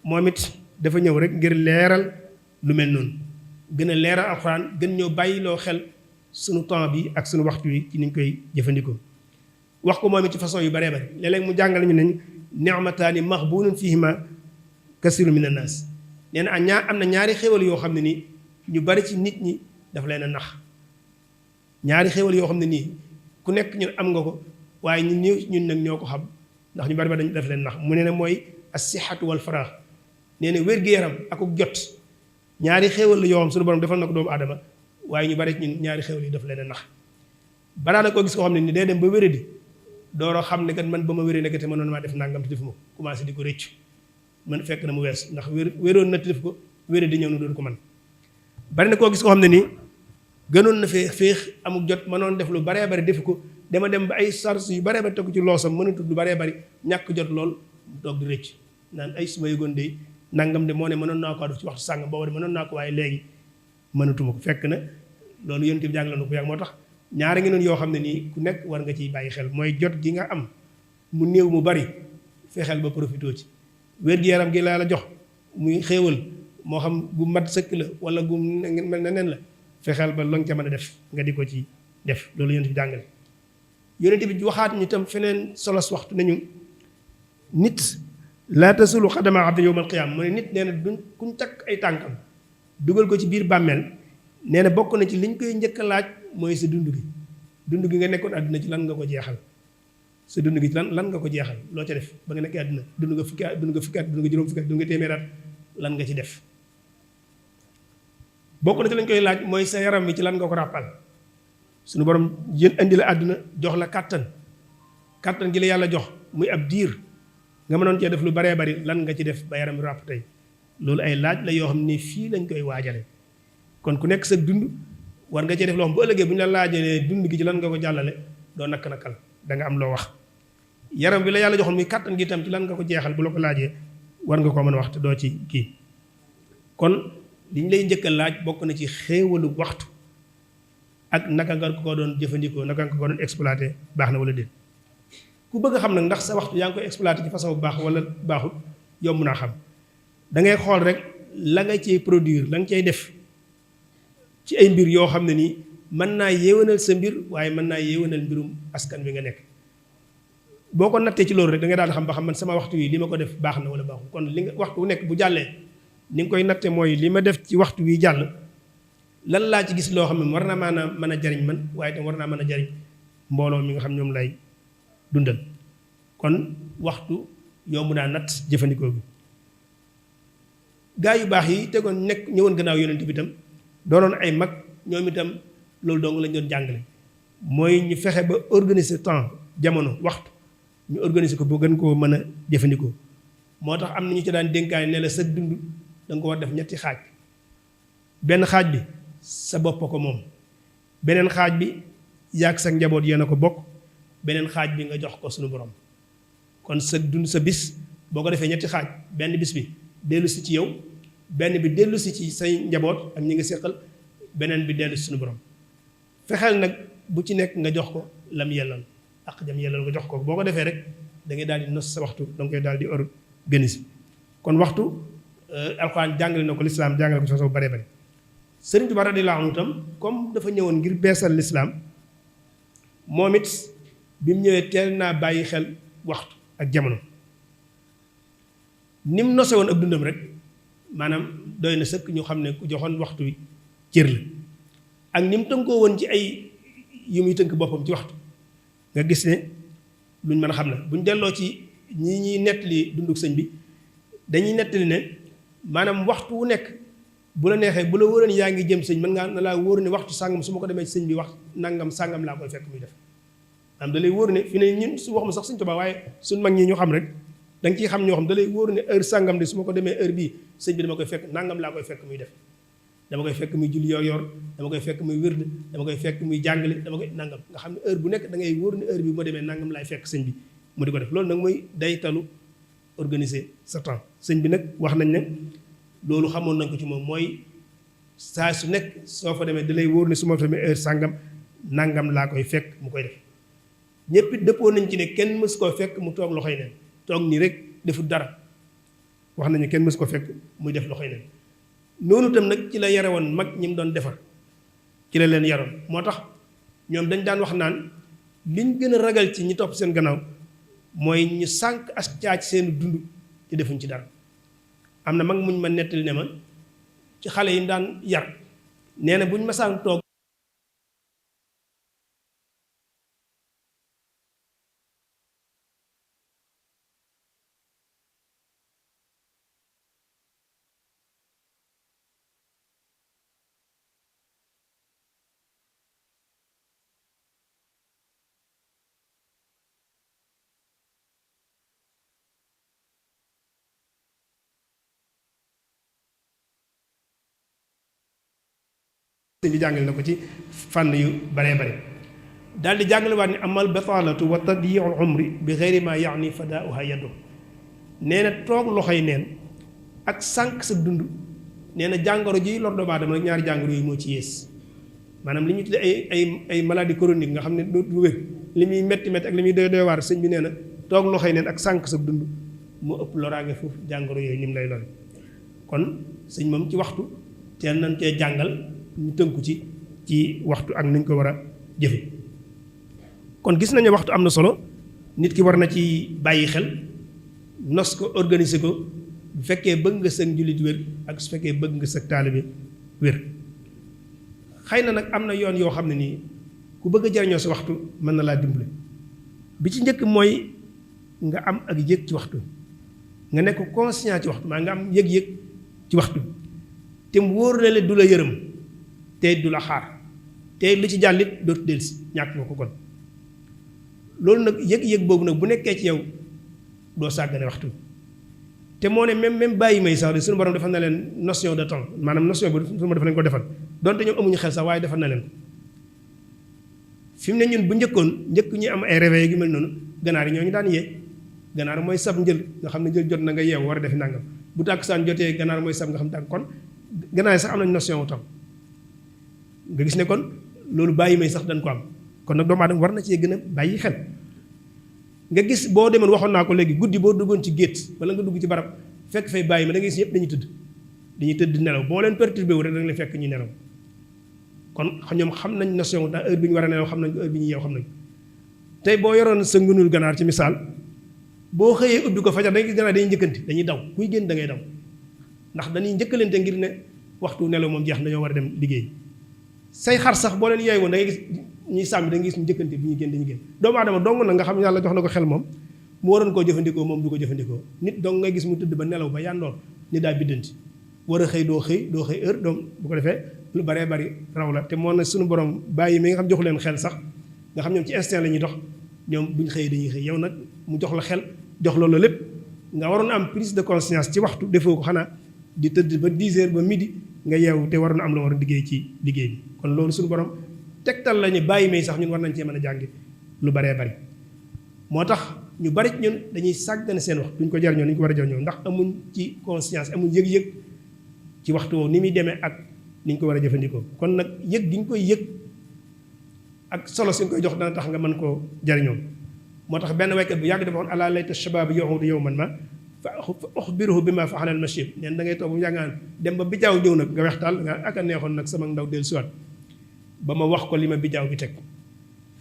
moom it dafa ñëw rek ngir leeral lu mel noonu gën a leeral alxuraan gën ñëw bàyyiloo xel sunu temps bi ak sunu waxtu wi ci niñ koy jëfandikoo wax ko moom it ci façon yu baree bari léeg-léeg mu jàngal ñu ne ni'mataani maxbuunun fiihima kasiirun mina naas nee na am na ñaari xéwal yoo xam ne nii ñu bari ci nit ñi daf leen a nax ñaari xéwal yoo xam ne nii ku nekk ñun am nga ko waaye ñun nag ñoo ko xam ndax ñu bari ba dañ daf leen nax mu ne mooy as-sihhatu wal faraax nee na wér-gu-yaram akuk jot ñaari xéwal la yoo xam suñu borom defal na ko doomu aadama waaye ñu bari ci ñun ñaari xéwal yi daf leen a nax balaa na koo gis koo xam ne ni day dem ba wéradi dooro xam ne kat man ba ma wéree nekk te mënoon maa def nangam te defuma ko commencé di ko rëccu man fekk na mu wees ndax wéroon na te def ko wéré di ñëw na doon ko man bari na koo gis koo xam ne nii gënoon na fee féex amul jot mënoon def lu baree bari def ko dama dem ba ay charge yu baree bari tegu ci loosam mënatul lu baree bari ñàkk jot lool mu toog di rëcc naan ay suma yëgoon de nangam de moo ne mënoon naa ko def ci waxtu sàng boobu de mënoon naa ko waaye léegi mënatuma ko fekk na loolu yonent bi jàngale na ko yàgg moo tax ñaari ngi noonu yoo xam ne nii ku nekk war nga ciy bàyyi xel mooy jot gi nga am mu néew mu bari fexeel ba profité ci wér-gu-yaram gi laa la jox muy xéewal moo xam gu mat sëkk la wala gu mel ne nen la fexeel ba lo nga ca mën a def nga di ko ci def loolu yonent bi jàngale yonent bi waxaat ñu itam feneen solos waxtu nañu nit laa tasulu xadama abdin yawmal qiyaama mu ne nit nee na duñ kuñ takk ay tànkam dugal ko ci biir bàmmeel nee na bokk na ci liñ koy njëkk a laaj mooy sa dund gi nga nekkoon àdduna ci lan nga ko jeexal sa dund gi ci lan nga ko jeexal loo ca def ba nga nekkee àdduna dund nga fukki at dund nga juróom fukki at dund nga téeméer at lan nga ci def bokk na ci lañ koy laaj mooy sa yaram wi ci lan nga ko ràppal suñu borom indi la àdduna jox la kàttan gi la yàlla jox muy ab diir nga mënoon cee def lu baree bari lan nga ci def ba yaram wi ràpp tey loolu ay laaj la yoo xam ne fii lañ koy waajale kon ku nekk sa dund war nga cee def loo xam bu ëllëgee bu ñu la laajalee dund gi ci lan nga ko jàllale doo nakk-nakkal da nga am loo wax yaram bi la yàlla joxoon muy kàttan gi itam ci lan nga ko jeexal bu la ko laajee war nga koo mën a wax te doo ci kii kon li ñu lay njëkk a laaj bokk na ci xéewalu waxtu ak naka nga ko doon jëfandikoo naka nga ko doon exploité baax na wala déet ku bëgg a xam nag ndax sa waxtu yaa ngi koy exploité ci façon bu baax wala baaxul yomb naa xam da ngay xool rek la nga cay produire la nga cay def ci ay mbir yoo xam ne nii mën naa yéwénal sa mbir waaye mën naa yéwénal mbirum askan bi nga nekk boo ko nattee ci loolu rek da nga daan xam ba xam man sama waxtu wi li ma ko def baax na wala baaxul kon li nga waxtu wu nekk bu jàllee ni nga koy natte mooy li ma def ci waxtu wi jàll lan laa ci gis loo xam ne war naa mën a jariñ man waaye tam war naa mën a jariñ mbooloo mi nga xam ñoom lay dundal kon waxtu yomb naa natt jëfandikoo bi gaa yu baax yi tegoon ñëwoon gannaaw yonent bi itam doonoon ay mag ñoom itam loolu dong lañ doon jàngale mooy ñu fexe ba organiser temps jamono waxtu ñu organiser ko ba gën koo mën a jëfandikoo moo tax am na ñu ci daan dénkaay ne la sa dund da nga ko war def ñetti xaaj benn xaaj bi sa bopp ko moom beneen xaaj bi yàgg sa njaboot yéen a ko bokk beneen xaaj bi nga jox ko suñu borom kon sa dund sa bis boo ko defee ñetti xaaj benn bis bi dellu si ci yow benn bi dellu si ci say njaboot ak ñi nga séqal beneen bi dellu si suñu borom fexeel nag bu ci nekk nga jox ko lam yellal ak jam yellal nga jox ko boo ko defee rek da ngay daal di nos sa waxtu da nga koy daal di organiser kon waxtu alxuraan jàngale na ko lislaam jàngale ko soo bare bare Sëriñ Tuubaa radiyallaahu anhu tam comme dafa ñëwoon ngir beesal lislaam moom it bi mu ñëwee teel naa bàyyi xel waxtu ak jamono ni mu nose woon ak dundam rek maanaam doy na sëkk ñu xam ne ku joxoon waxtu wi cër la ak ni mu tënkoo woon ci ay yu muy tënk boppam ci waxtu nga gis ne luñ mën a xam la buñ delloo ci ñi ñuy nettali dunduk sëñ bi dañuy nettali ne maanaam waxtu wu nekk bu la neexee bu la wóoree yaa ngi jëm sëñ mën ngaa na laa wóor ne waxtu sàngam su ma ko demee ci sëñ bi wax nangam sàngam laa koy fekk muy def am da lay wóor ne fi ne ñun su waxuma sax Sëñ Tuubaa waaye suñ mag ñi ñu xam rek da nga ciy xam ñoo xam da lay wóor ne heure sàngam de su ma ko demee heure bii sëñ bi dama koy fekk nangam laa koy fekk muy def dama koy fekk muy julli yor dama koy fekk muy wérd dama koy fekk muy jàngale dama koy nangam nga xam ne heure bu nekk da ngay wóor ne heure bi bu ma demee nangam laay fekk sëñ bi mu di ko def loolu nag mooy day talu organiser sa temps sëñ bi nag wax nañ ne loolu xamoon nañ ko ci moom mooy saa su nekk soo fa demee da lay wóor ne su ma fa demee heure sàngam nangam laa koy fekk mu koy def ñëpp it dëppoo nañ ci ne kenn mës koo fekk mu toog loxoy neen toog nii rek deful dara wax nañu kenn mës ko fekk muy def loxoy neen noonu tam nag ci la yare woon mag ñi mu doon defar ci la leen yaroon moo tax ñoom dañ daan wax naan liñ gën a ragal ci ñi topp seen gannaaw mooy ñu sànq as caac seen dund te defuñ ci dara am na mag muñ ma nettali ne ma ci xale yi daan yar nee na buñ ma sànq toog bi jàngale na ko ci fànn yu baree bare daal di jàngale waat ni amal bataalatu wa tadyiul umri bi xeyri ma yaani fadaauha yaddu nee na toog loxoy neen ak sànq sa dund nee na jàngoro ji lor doomu aadama rek ñaari jàngoro yooyu moo ci yées maanaam li ñu tuddee ay maladie chronique nga xam ne du wér li muy metti metti ak li muy doy waar sëñ bi nee na toog loxoy neen ak sànq sa dund moo ëpp loraange foofu jàngoro yooyu ni mu lay lore kon sëñ moom ci waxtu teel nañ cee jàngal ñu tënku ci waxtu ak nañ ko war a jëfe kon gis nañu waxtu am na solo nit ki war na ci bàyyi xel nos ko organiser ko bu fekkee bëgg nga sëg jullit wér ak su fekkee bëgg nga sëg taalibe wér xëy na nag am na yoon yoo xam ne nii ku bëgg a jariñoo sa waxtu mën na laa dimbale bi ci njëkk mooy nga am ak yëg ci waxtu nga nekk conscient ci waxtu maa nga am yëg-yëg ci waxtu te mu wóor na du la yërëm te du la xaar te lu ci jàllit dootu dellusi ñàkk nga ko kon loolu nag yëg-yëg boobu nag bu nekkee ci yow doo sàggane waxtu te moo ne même bàyyi may sax de suñu borom defal na leen notion de temps maanaam notion bi suñu borom dafa leen ko defal donte ñoom amuñu xel sax waaye defal na leen ko fi mu ne ñun bu njëkk ñu am ay réveil yu mel noonu ganaar yi ñoo ñu daan yee ganaar mooy sab njël nga xam ne njël jot na nga yeewu war a defi nangam bu tàkkusaan jotee ganaar mooy sab nga xam tàkk kon ganaar yi sax am nañ notion wu temps nga gis ne kon loolu bàyyi may sax dañ ko am kon nag doomu aadama war na cee gën a bàyyi xel nga gis boo demoon waxoon naa ko léegi guddi boo duggoon ci gétt wala nga dugg ci barab fekk fay bàyyi ma da ngay gis ñëpp dañuy tëdd nelaw boo leen perturbé wu rek da nga leen fekk ñu nelaw kon ñoom xam nañ notion wu heure bi ñu war a nelaw xam nañ ko heure bi ñu yeew xam nañ tey boo yoroon sa ngunul ganaar ci misaal boo xëyee ubbi ko fajar da ngay gis ganaar dañuy njëkkanti dañuy daw kuy génn da ngay daw ndax dañuy njëkkalante ngir ne waxtu nelaw moom jeex dañoo war a dem liggéey say xar sax boo leen yeey woon da ngay gis ñuy sàmm da ngay gis ñu njëkkante bi ñuy génn dañuy génn doomu aadama dong na nga xam yàlla jox na ko xel moom mu waroon koo jëfandikoo moom du ko jëfandikoo nit dong ngay gis mu tëdd ba nelaw ba yàndoor ni daa biddanti war a xëy doo xëy heure doom bu ko defee lu baree bari raw la te moo na suñu borom bàyyi mi nga xam joxu leen xel sax nga xam ñoom ci instinct la ñuy dox ñoom buñ xëyee dañuy xëy yow nag mu jox la xel jox loolu lépp nga waroon am prise de conscience ci waxtu defoo ko xanaa di tëdd ba 10 heures ba midi nga yeewu te waroon am la war a liggéey ci liggéey bi kon loolu suñu borom tegtal la ñu bàyyi may sax ñun war nañ cee mën a jàngi lu baree bari moo tax ñu bari ñun dañuy sàggane seen wax duñ ko jariñoo ni ñu ko war a jariñoo ndax amuñ ci conscience amuñ yëg-yëg ci waxtu woowu ni muy demee ak ni ñu ko war a jëfandikoo kon nag yëg gi ñu koy yëg ak solo si ñu koy jox dana tax nga mën koo jariñoo moo tax benn waykat bu yàgg dafa waxoon alaa layta shabaab yahuudu yawman ma fa uxbiruhu bi ma faxalal machib neen da ngay toog bu yàggaan dem ba bijaaw ñëw nag nga wextaal nga ak a neexoon nag sama ndaw del siwaat ba ma wax ko li ma bijaaw bi teg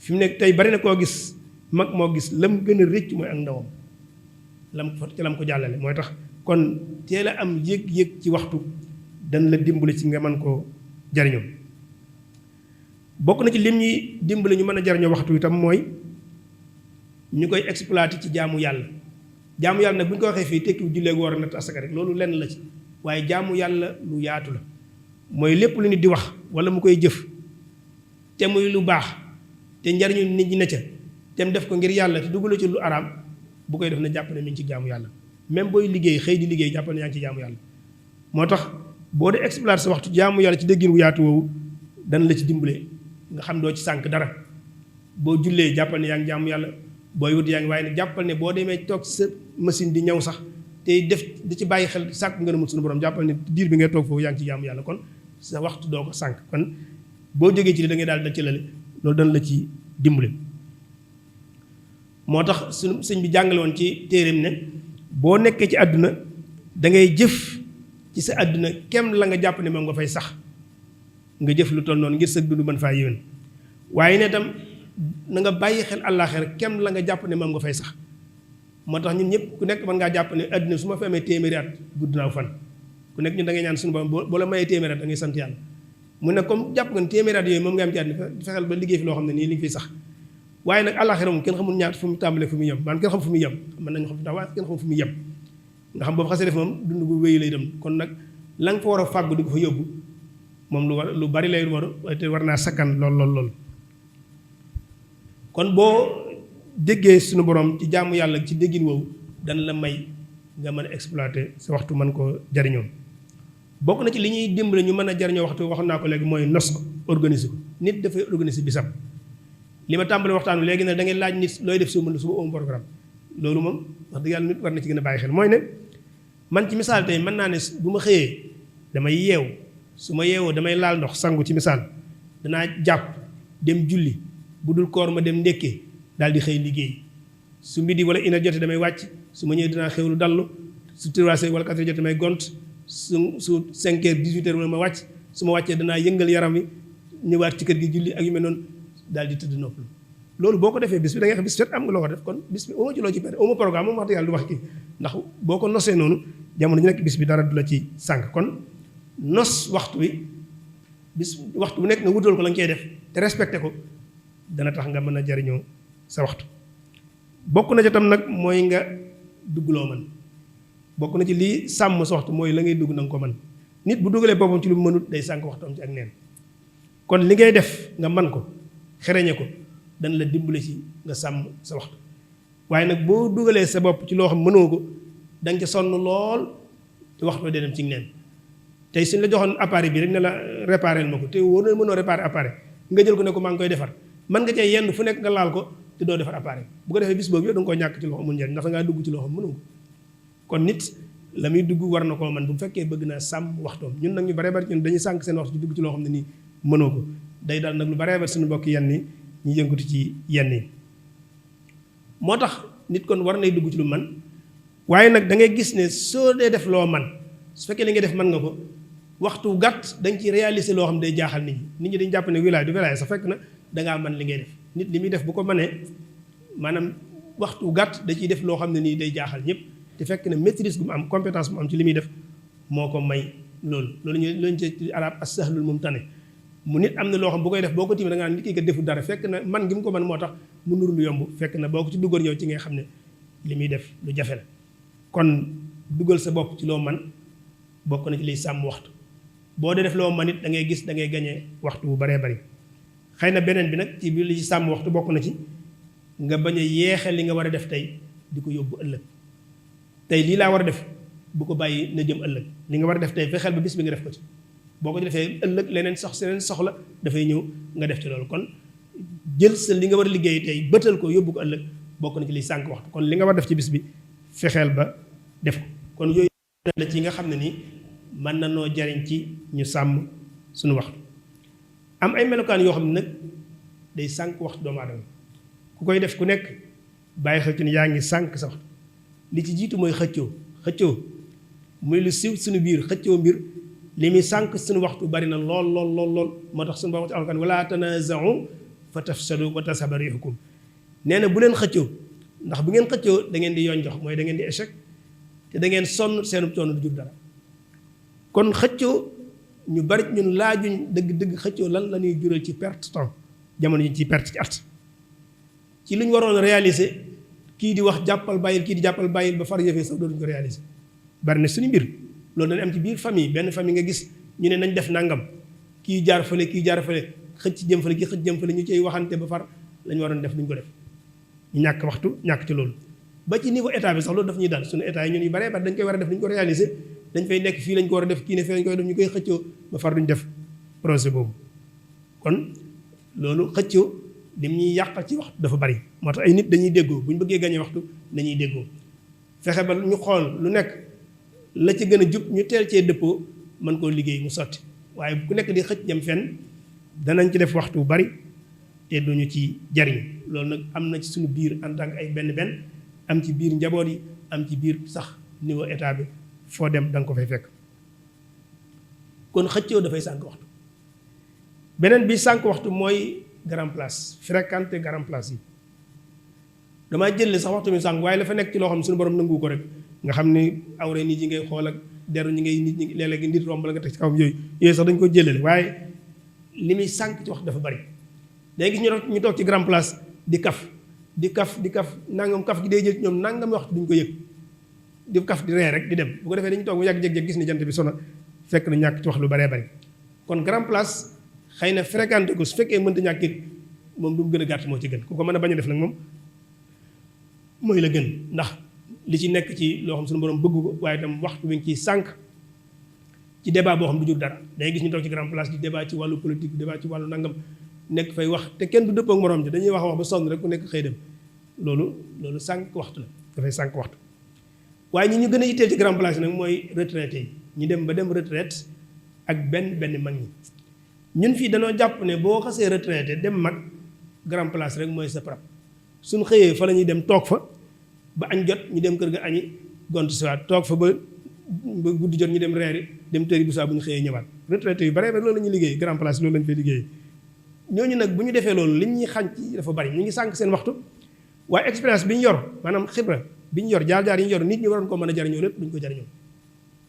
fi mu nekk tey bari na koo gis mag moo gis lam gën a rëcc mooy ak ndawam lam ko jàllale mooy tax kon teel a am yëg-yëg ci waxtu dañ la dimbali ci nga mën koo jariñoo bokk na ci lim ñuy dimbali ñu mën a jariñoo waxtu itam mooy ñu koy exploiter ci jaamu yàlla nag bu ñu ko waxee fii tekkiwu jullee woor natt asaka rek loolu lenn la ci waaye jaamu yàlla lu yaatu la mooy lépp lu nit di wax wala mu koy jëf te muy lu baax te njariñu nit ñi ne ca te mu def ko ngir yàlla te duggalu ci lu araam bu koy def na jàpp ne mi ngi ci jaamu yàlla même booy liggéey xëy di liggéey jàpp ne yaa ngi ci jaamu yàlla moo tax boo dee exploiter sa waxtu jaamu yàlla ci déggin wu yaatu woowu dana la ci dimbale nga xam doo ci sànk dara boo jullee jàppal ne yaa ngi jaamu yàlla booy wut yaa ngi waaye nag jàppal ne boo demee toog sa machine di ñëw sax te def di ci bàyyi xel sàkk nga mut suñu borom jàppal ne diir bi ngay toog foofu yaa ngi ci jaamu yàlla kon sa waxtu doo ko sànk kon boo jógee ci li da ngay daal da ci lale loolu dana la ci dimbale moo tax suñu sëñ bi jàngale woon ci téeréem ne boo nekkee ci àdduna da ngay jëf ci sa àdduna kem la nga jàpp ne moom nga fay sax nga jëf lu toll noonu ngir sa dund mën faa yéwén waaye ne tam na nga bàyyi xel àllaaxira kem la nga jàpp ne moom nga fay sax moo tax ñun ñëpp ku nekk mën ngaa jàpp ne àdduna su ma fi amee téeméeri at gudd naaw fan ku nekk ñun da ngay ñaan suñu borom boo la mayee téeméeri at da ngay sant yàlla mu ne comme jàpp nga ne téeméeri at yooyu moom nga am ci àdduna fexeel ba liggéey fi loo xam ne nii li nga fiy sax waaye nag àllaaxira moom kenn xamul ñaata fu mu tàmbalee fu mu yem maanaam kenn xam fu mu yem mën nañu xam tax waaye kenn xam fu mu yem nga xam boobu xasee def moom dund gu wéyu lay dem kon nag la nga fa war a fàggu di ko fa yóbbu moom lu bari lay war te war naa sakkan lool kon boo déggee suñu borom ci jaamu yàlla ci déggin woowu dana la may nga mën a exploiter sa waxtu mën koo jariñoo bokk na ci li ñuy dimbale ñu mën a jariñoo waxtu waxoon naa ko léegi mooy nos ko organiser ko nit dafay organiser bisam li ma tàmbali waxtaan wi léegi nag da ngay laaj nit looy def suba am programme loolu moom wax dëgg yàlla nit war na ci gën a bàyyi xel mooy ne man ci misaal tey mën naa ne bu ma xëyee damay yeew su ma yeewoo damay laal ndox sangu ci misaal danaa jàpp dem julli bu dul koor ma dem ndékkee daal di xëy liggéey su midi wala une heure jotee damay wàcc su ma ñëwee dinaa xewlu dallu su 3 heures wala 4 heures jotee damay gont su 5 heures 18 heures wala ma wàcc su ma wàccee danaa yëngal yaram wi ñëwaat ci kër gi julli ak yu mel noonu daal di tëdd noppalu loolu boo ko defee bis bi da ngay xam bis fet am nga loo ko def kon bis bi oma ci loo ci perte oma programme moom wax dëgg yàlla du wax kii ndax boo ko nosee noonu jamono ñu nekk bis bi dara du la ci sànq kon nos waxtu wi bis waxtu bu nekk nga wutal ko la nga cey def te respecté ko dana tax nga mën a jariñoo sa waxtu bokk na ca tam nag mooy nga dugg loo mën bokk na ci lii sàmm sa waxtu mooy la ngay dugg na nga ko mën nit bu dugalee boppam ci lu mu mënut day sànq waxtoom ci ak neen kon li ngay def nga man ko xereñe ko dana la dimbale ci nga sàmm sa waxtu waaye nag boo dugalee sa bopp ci loo xam mënoo ko da nga ca sonn lool te waxtu day dem ci neen tey suñ la joxoon appareil bi rek ne la réparé ma ko te wóor na mënoo réparé appareil nga jël ko ne ko maa ngi koy defar mën nga cee yenn fu nekk nga laal ko te doo defar appareil bu ko defee bis boobu yow da nga koo ñàkk ci loo xam amul njëriñ ndax ngaa dugg ci loo xam mënoo ko kon nit la muy dugg war na koo man bu fekkee bëgg naa sàmm waxtoom ñun nag ñu baree bari ñun dañuy sànq seen waxtu ci dugg ci loo xam ne nii mënoo ko day daal nag lu baree bari suñu mbokk yenn yi ñu yëngatu ci yenn yi moo tax nit kon war nay dugg ci lu man waaye nag da ngay gis ne soo dee def loo man su fekkee li nga def mën nga ko waxtu gàtt da nga ci réaliser loo xam ne day jaaxal nit ñi dañu jàpp ne wilaay du wilaay sax fekk na dangaa man li ngay def nit li muy def bu ko mënee maanaam waxtu gàtt da ciy def loo xam ne nii day jaaxal ñëpp te fekk na maîtrise bu mu am compétence bu mu am ci li muy def moo ko may loolu ñu ci arab as-sahlul mumtani mu nit am na loo xam bu koy def boo ko tiimee da nga naan nit ki kat defu dara fekk na man gi mu ko man moo tax mu nuru lu yomb fekk na boo ko ci duggoon yow ci ngay xam ne li muy def lu jafe la kon dugal sa bopp ci loo man bokk na ci liy sàmm waxtu boo dee def loo man it da ngay gis da ngay gañee waxtu bu baree bari xëy na beneen bi nag ci biir li ci sàmm waxtu bokk na ci nga bañ a yeexe li nga war a def tey di ko yóbbu ëllëg tey lii laa war a def bu ko bàyyi na jëm ëllëg li nga war a def tey fexeel ba bis bi nga def ko ci boo ko defee ëllëg leneen soxla dafay ñëw nga def ci loolu kon jël sa li nga war a liggéey tey bëtal ko yóbbu ko ëllëg bokk na ci liy sànq waxtu kon li nga war a def ci bis bi fexeel ba def ko kon yooyu la ci nga xam ne nii mën na noo jariñ ci ñu sàmm suñu waxtu am ay melokaan yoo xam ne nag day sànq waxtu doomu aadama ku koy def ku nekk bàyyi xel ci ne yaa ngi sànq sa waxtu li ci jiitu mooy xëccoo muy lu siiw suñu biir xëccoo mbir li muy sànq suñu waxtu bari na lool moo tax suñu borom ci alxuraan wala tanaza'u fa tafsadu wa tazhaba riihukum nee na bu leen xëccoo ndax bu ngeen xëccoo da ngeen di yoon jox mooy da ngeen di échec te da ngeen sonn seenu coono du jur dara kon xëccoo ñu bari ñun laajuñ dëgg xëccoo lan la ñuy jural ci perte temps jamono yi ci perte ci at ci lu ñu waroon réaliser kii di wax jàppal bàyyil kii di jàppal bàyyil ba far yëfee sax dootuñ ko réaliser bari na suñu mbir loolu dañ am ci biir famille benn famille nga gis ñu ne nañ def nangam kii jaar fële xëcc jëm fële kii xëcc jëm fële ñu ciy waxante ba far lañ waroon def duñ ko def ñu ñàkk waxtu ñàkk ci loolu ba ci niveau état bi sax loolu daf ñuy dal suñu état yi ñun yu baree bari dañ koy war a def duñ ko réaliser dañ fay nekk fii lañ ko war a def kii ne fii lañ koy def ñu koy xëccoo ba far duñ def projet boobu kon loolu xëccoo lim ñuy yàq ci waxtu dafa bari moo tax ay nit dañuy déggoo bu ñu bëggee gañe waxtu dañuy déggoo fexe ba ñu xool lu nekk la ci gën a jub ñu teel cee dëppoo mën koo liggéey mu sotti waaye ku nekk di xëcc jëm fenn danañ ci def waxtu bu bari te duñu ci jariñ loolu nag am na ci suñu biir en tant que ay benn am ci biir njaboot yi am ci biir sax niveau état bi foo dem da nga ko fay fekk kon xëccoo dafay sànq waxtu beneen bi sànq waxtu mooy grand place fréquenter grand place yi damaa jëlle sax waxtu mi sànq waaye la fa nekk ci loo xam ne suñu borom nangu ko rek nga xam ne awre nit ñi ngay xool ak deru ñi ngay nit ñi léeg-léeg nit romb la nga teg ci kawam yooyu sax dañ ko jëlale waaye li muy sànq ci waxtu dafa bari day gis ñu toog ci grand place di kaf nangam kaf gi day jël ci ñoom nangam waxtu duñ ko yëg di kaf di ree rek di dem bu ko defee dañu toog bu yàgg jeg gis ni jant bi sona fekk na ñàkk ci wax lu baree bari kon grand place xëy na fréquenté ko su fekkee mënta ñàkk it moom du mu gën a gàtt moo ci gën ku ko mën a bañ a def nag moom mooy la gën ndax li ci nekk ci loo xam suñu borom bëgg ko waaye itam waxtu bi nga ciy sànq ci débat boo xam du jur dara day gis ñu toog ci grand place di débat ci wàllu politique débat ci wàllu nangam nekk fay wax te kenn du dëppoo ak morom ji dañuy wax ba sonn rek ku nekk xëy dem loolu sànq waxtu la dafay sànq waxtu waaye ñi ñu gën a yitteel ci grand place nag mooy retraité yi ñu dem ba dem retraite ak benn mag ñi ñun fii dañoo jàpp ne boo xasee retraité dem mag grand place rek mooy sa prap suñ xëyee fa la ñuy dem toog fa ba añ jot ñu dem kër ga añi gont siwaat toog fa ba guddi jot ñu dem reeri dem tëri bu saa bu ñu xëyee ñëwaat retraité yu bare ba loolu la ñuy liggéey grand place loolu lañu fay liggéey ñooñu nag bu ñu defee loolu li ñuy xañ ci dafa bari ñu ngi sànq seen waxtu waaye expérience bi ñu yor maanaam xibra bi ñu yor jaar-jaar yi ñu yor nit ñi waroon ko mën a jariñoo lépp duñ ko jariñoo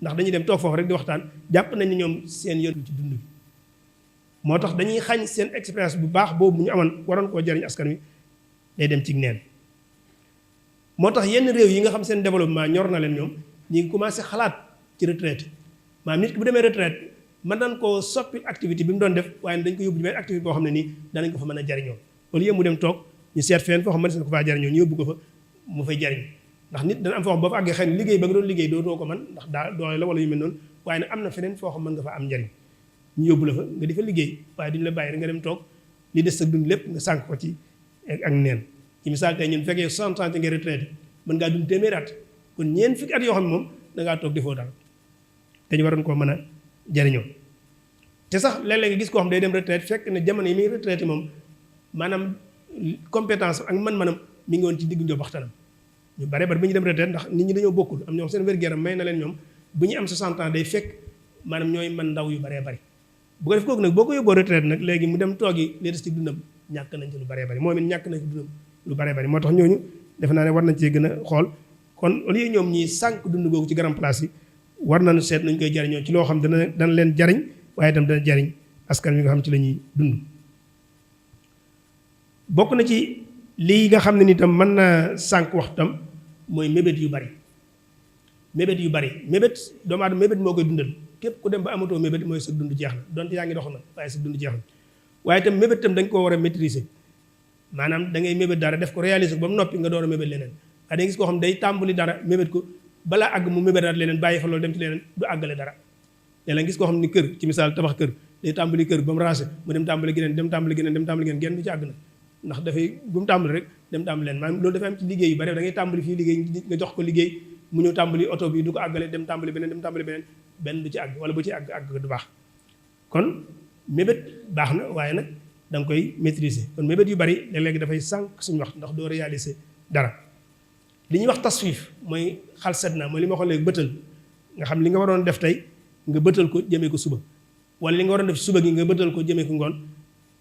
ndax dañuy dem toog foofu rek di waxtaan jàpp nañ ni ñoom seen yoon ci dund bi moo tax dañuy xañ seen expérience bu baax boobu ñu amoon waroon koo jariñ askan wi day dem ci neen moo tax yenn réew yi nga xam seen développement ñor na leen ñoom ñi ngi commencé xalaat ci retraite maanaam nit ki bu demee retraite mën nañ koo soppi activité bi mu doon def waaye dañ ko yóbbu ci benn activité boo xam ne nii danañ ko fa mën a jariñoo au lieu mu dem toog ñu seet fenn foo xam ne ko faa jariñoo ñu yóbbu ko fa mu fay jariñ ndax nit dana am foo xam boo fa àggee xëy na liggéey ba nga doon liggéey doo ko mën ndax daa doole la wala yu mel noonu waaye nag am na feneen foo xam mën nga fa am njariñ ñu yóbbu la fa nga di fa liggéey waaye duñu la bàyyi rek nga dem toog li des sa dund lépp nga sànq ko ci ak neen ci misaal tey ñun fekkee 60 ans nga retraité mën ngaa dund téeméeri at kon ñeent fukki at yoo xam ne moom da ngaa toog defoo dara te ñu waroon koo mën a jariñoo te sax léeg-léeg nga gis koo xam day dem retraite fekk ne jamono yi muy retraité moom maanaam compétence ak man-manam mi ngi woon ci diggu njob waxtanam ñu bare bari bi ñu dem retraite ndax nit ñi dañoo bokkul am ñoom seen wér-gu-yaram may na leen ñoom bu ñu am 60 ans day fekk maanaam ñooy man ndaw yu baree bari bu ko def kooku nag boo ko yóbboo retraite nag léegi mu dem toogi li des ci dundam ñàkk nañ ci lu baree bari moom it ñàkk nañ ci dundam lu baree bari moo tax ñooñu defe naa ne war nañ cee gën a xool kon au lieu ñoom ñi sànq dund googu ci grand place yi war nañu seet nañ koy jariñoo ci loo xam dana leen jariñ waaye itam dana jariñ askan wi nga xam ci la ñuy dund bokk na ci lii nga xam ne ni tam mën na sànq waxtam mooy mébét yu bari mébét doomu aadama mébét moo koy dundal képp ku dem ba amatoo mébét mooy sa dund jeex na donte yaa ngi dox na waaye sa dund jeex na waaye itam mébét itam dañ koo war a maîtriser maanaam da ngay mébét dara def ko réaliser ko ba mu noppi nga door a mébét leneen waaye da ngay gis koo xam day tàmbali dara mébét ko balaa àgg mu mébétaat leneen bàyyi fa loolu dem ci leneen du àggale dara léeg-léeg gis koo xam ni kër ci misaal tabax kër day tàmbali kër ba mu raase mu dem tàmbali geneen genn du ci àgg na ndax dafay bu mu tàmbali rek dem tàmbali leen maanaam loolu dafay am ci liggéey yu bari da ngay tàmbali fii liggéey nga jox ko liggéey mu ñëw tàmbali oto bi du ko àggale dem tàmbali beneen benn du ci àgg wala bu ci àgg du baax kon mébét baax na waaye nag da nga koy maîtriser kon mébét yu bari léeg-léegi dafay sànq suñu wax ndax doo réaliser dara li ñuy wax taswif mooy xal set na mooy li ma waxoon léegi bëtal nga xam li nga waroon def tey nga bëtal ko jëmee ko suba wala li nga waroon def suba gi nga bëtal ko jëmee ko ngoon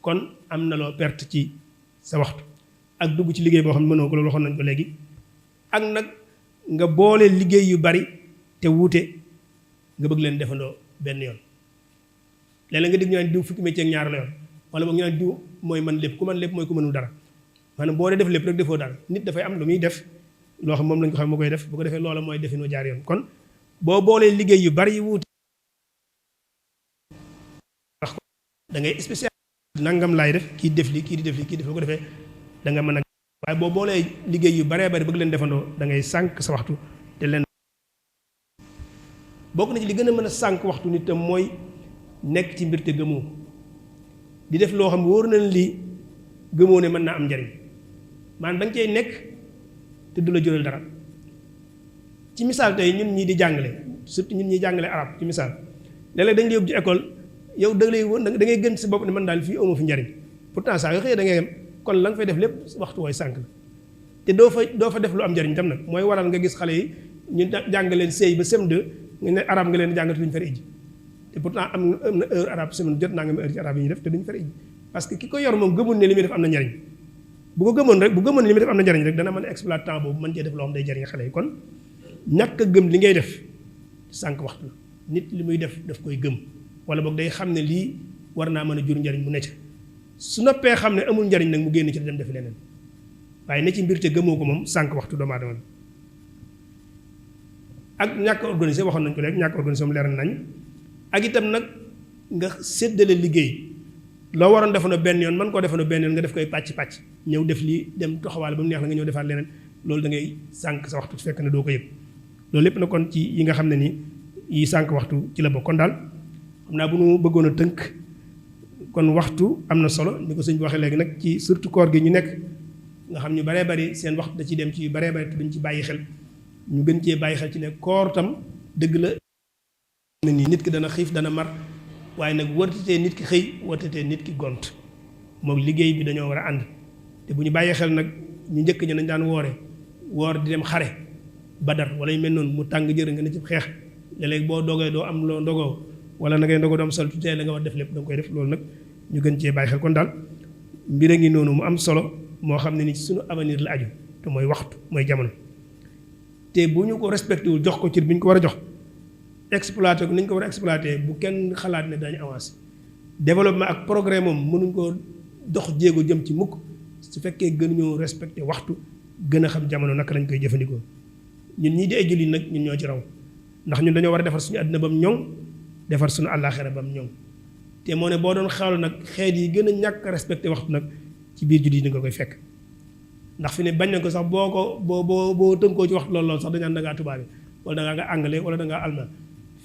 kon am na loo perte ci sa waxtu ak dugg ci liggéey boo xam ne mënoo ko loolu waxoon nañ ko léegi ak nag nga boole liggéey yu bari te wuute nga bëgg leen defandoo benn yoon léeg-léeg nga dégg ñu naan diw fukki métier ak ñaar la yoon wala boog ñu naan diw mooy man lépp ku man lépp mooy ku mënul dara maanaam boo dee def lépp rek defoo dara nit dafay am lu muy def loo xam moom lañ ko xam moo koy def bu ko defee loola mooy definoo jaar yoon kon boo boolee liggéey yu bari yu wuute da ngay spécial nangam laay def kii def li kii di def li kii def lu ko defee da nga mën a waaye boo boolee liggéey yu baree bari bëgg leen defandoo da ngay sànq sa waxtu te leen bokk na ci li gën a mën a sànq waxtu nit tam mooy nekk ci mbir te gëmoo di def loo xam wóor na lii gëmoo ne mën naa am njariñ maanaam da nga cey nekk te du la jural dara ci misaal tey ñun ñii di jàngale surtout ñun ñi jàngale arab ci misaal léeg-léeg dañ lay yóbbu ci école yow da lay woon da ngay gën si bopp ne man daal fii amoo fi njariñ pourtant saa yoo xëyee da ngay yem kon la nga fay def lépp waxtu wooy sànq la te doo fa def lu am njariñ tam nag mooy waral nga gis xale yi ñu jàng leen CI ba CM2 nga ne arab nga leen jàngal te duñu fari ijji te pourtant am na heure arabe semaine jot naa nga heure ci arabe yi ñuy def te duñu fari ijji parce que ki ko yor moom gëmul ne li muy def am na njariñ bu ko gëmoon ne li muy def am na njariñ rek dana mën a exploiter temps boobu mën cee def loo xam day jariñ xale yi kon ñàkk a gëm li ngay def sànq waxtu la nit li muy def daf koy gëm wala boog day xam ne lii war naa mën a jur njariñ mu ne ca su noppee xam ne amul njariñ nag mu génn ci dem defi leneen waaye ne ci mbir te gëmoo ko moom sànq waxtu doomu aadama ak ñàkk organisé waxoon nañ ko léegi ñàkk organisé moom leer nañ ak itam nag nga séddale liggéey loo waroon defandoo benn yoon mën koo defandoo benn yoon nga def koy pàcc ñëw def lii dem toxawaale ba mu neex la nga ñëw defaat leneen loolu da ngay sànq sa waxtu fekk ne doo ko yëg loolu lépp na kon ci yi nga xam ne ni yi sànq waxtu ci la bokk kon daal xam naa bu nu bëggoon a tënk kon waxtu am na solo ni ko sëñ bi waxee léegi nag ci surtout koor gi ñu nekk nga xam ñu baree bari seen waxtu da ciy dem ci yu baree bari te duñ ci bàyyi xel ñu gën cee bàyyi xel ci ne koor tam dëgg la ne nii nit ki dana xiif dana mar waaye nag wartatee nit ki xëy wartatee nit ki gont moom liggéey bi dañoo war a ànd te bu ñu bàyyee xel nag ñu njëkk ñi nañ daan woor di dem xare badar wala yu mel noonu mu tàng jër nga ne ci xeex léeg-léeg boo dogee doo am loo ndogoo wala na ngay ndogoo doo am sol tutee la nga war def lépp da nga koy def loolu nag ñu gën cee bàyyi xel kon daal mbir a ngi noonu mu am solo moo xam ne ni suñu avenir la aju te mooy waxtu mooy jamono te bu ñu ko respecté wul jox ko cër bi ñu ko war a jox exploité ko ni ñu ko war a exploité bu kenn xalaat ne dañu avancé développement ak progrès moom mënuñ koo dox jéego jëm ci mukk su fekkee gënuñoo respecté waxtu gën a xam jamono naka lañ koy jëfandikoo ñun ñii di ay jullit nag ñun ñoo ci raw ndax ñun dañoo war a defar suñu àddina ba mu ñoŋ defar suñu àllaaxira ba mu ñoŋ te moo ne boo doon xaalu nag xeet yi gën a ñàkk respecté waxtu nag ci biir jullit yi nga koy fekk ndax fi ne bañ na ko sax boo tënkoo ci waxtu loolu sax dañu naan da ngaa tubaab bi wala da ngaa anglais wala da ngaa allemand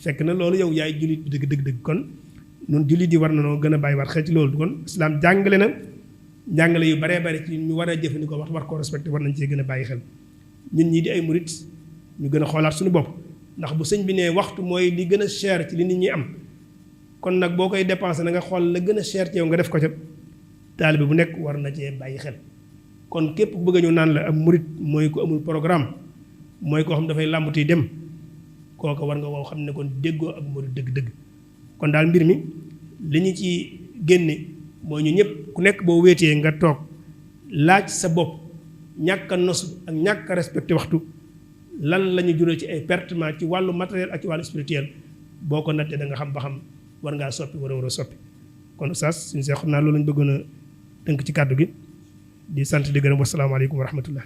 fekk na loolu yow yaay jullit bi dëgg kon ñun jullit yi war na noo gën a bàyyi waat xel ci loolu kon islam jàngale na jàngale yu baree bari ci ñu war a jëfandikoo waxtu war koo respecté war nañ cee gën a bàyyi xel ñun ñii di ay murit ñu gën a xoolaat suñu bopp ndax bu sëñ bi ne waxtu mooy li gën a cher ci li nit ñi am kon nag boo koy dépensé na nga xool la gën a cher ci yow nga def ko ca taalibe bu nekk war na cee bàyyi xel kon képp ku bëgg a ñëw naan la am murit mooy ko amul programme mooy koo xam dafay làmbatuy dem kooka war nga woo xam ne kon déggoo ak murit dëgg-dëgg kon daal mbir mi li ñu ci génne mooy ñu ñëpp ku nekk boo wéetee nga toog laaj sa bopp ñàkk a nosu ak ñàkk a respecté waxtu lan la ñu jural ci ay pertement ci wàllu matériel ak ci wàllu spirituel boo ko nattee da nga xam ba xam war ngaa soppi war a soppi kon oustaz suñu see xam naa loolu lañ bëggoon a tënk ci kàddu gi di sant di gërëm wasalaamaaleykum wa rahmatullah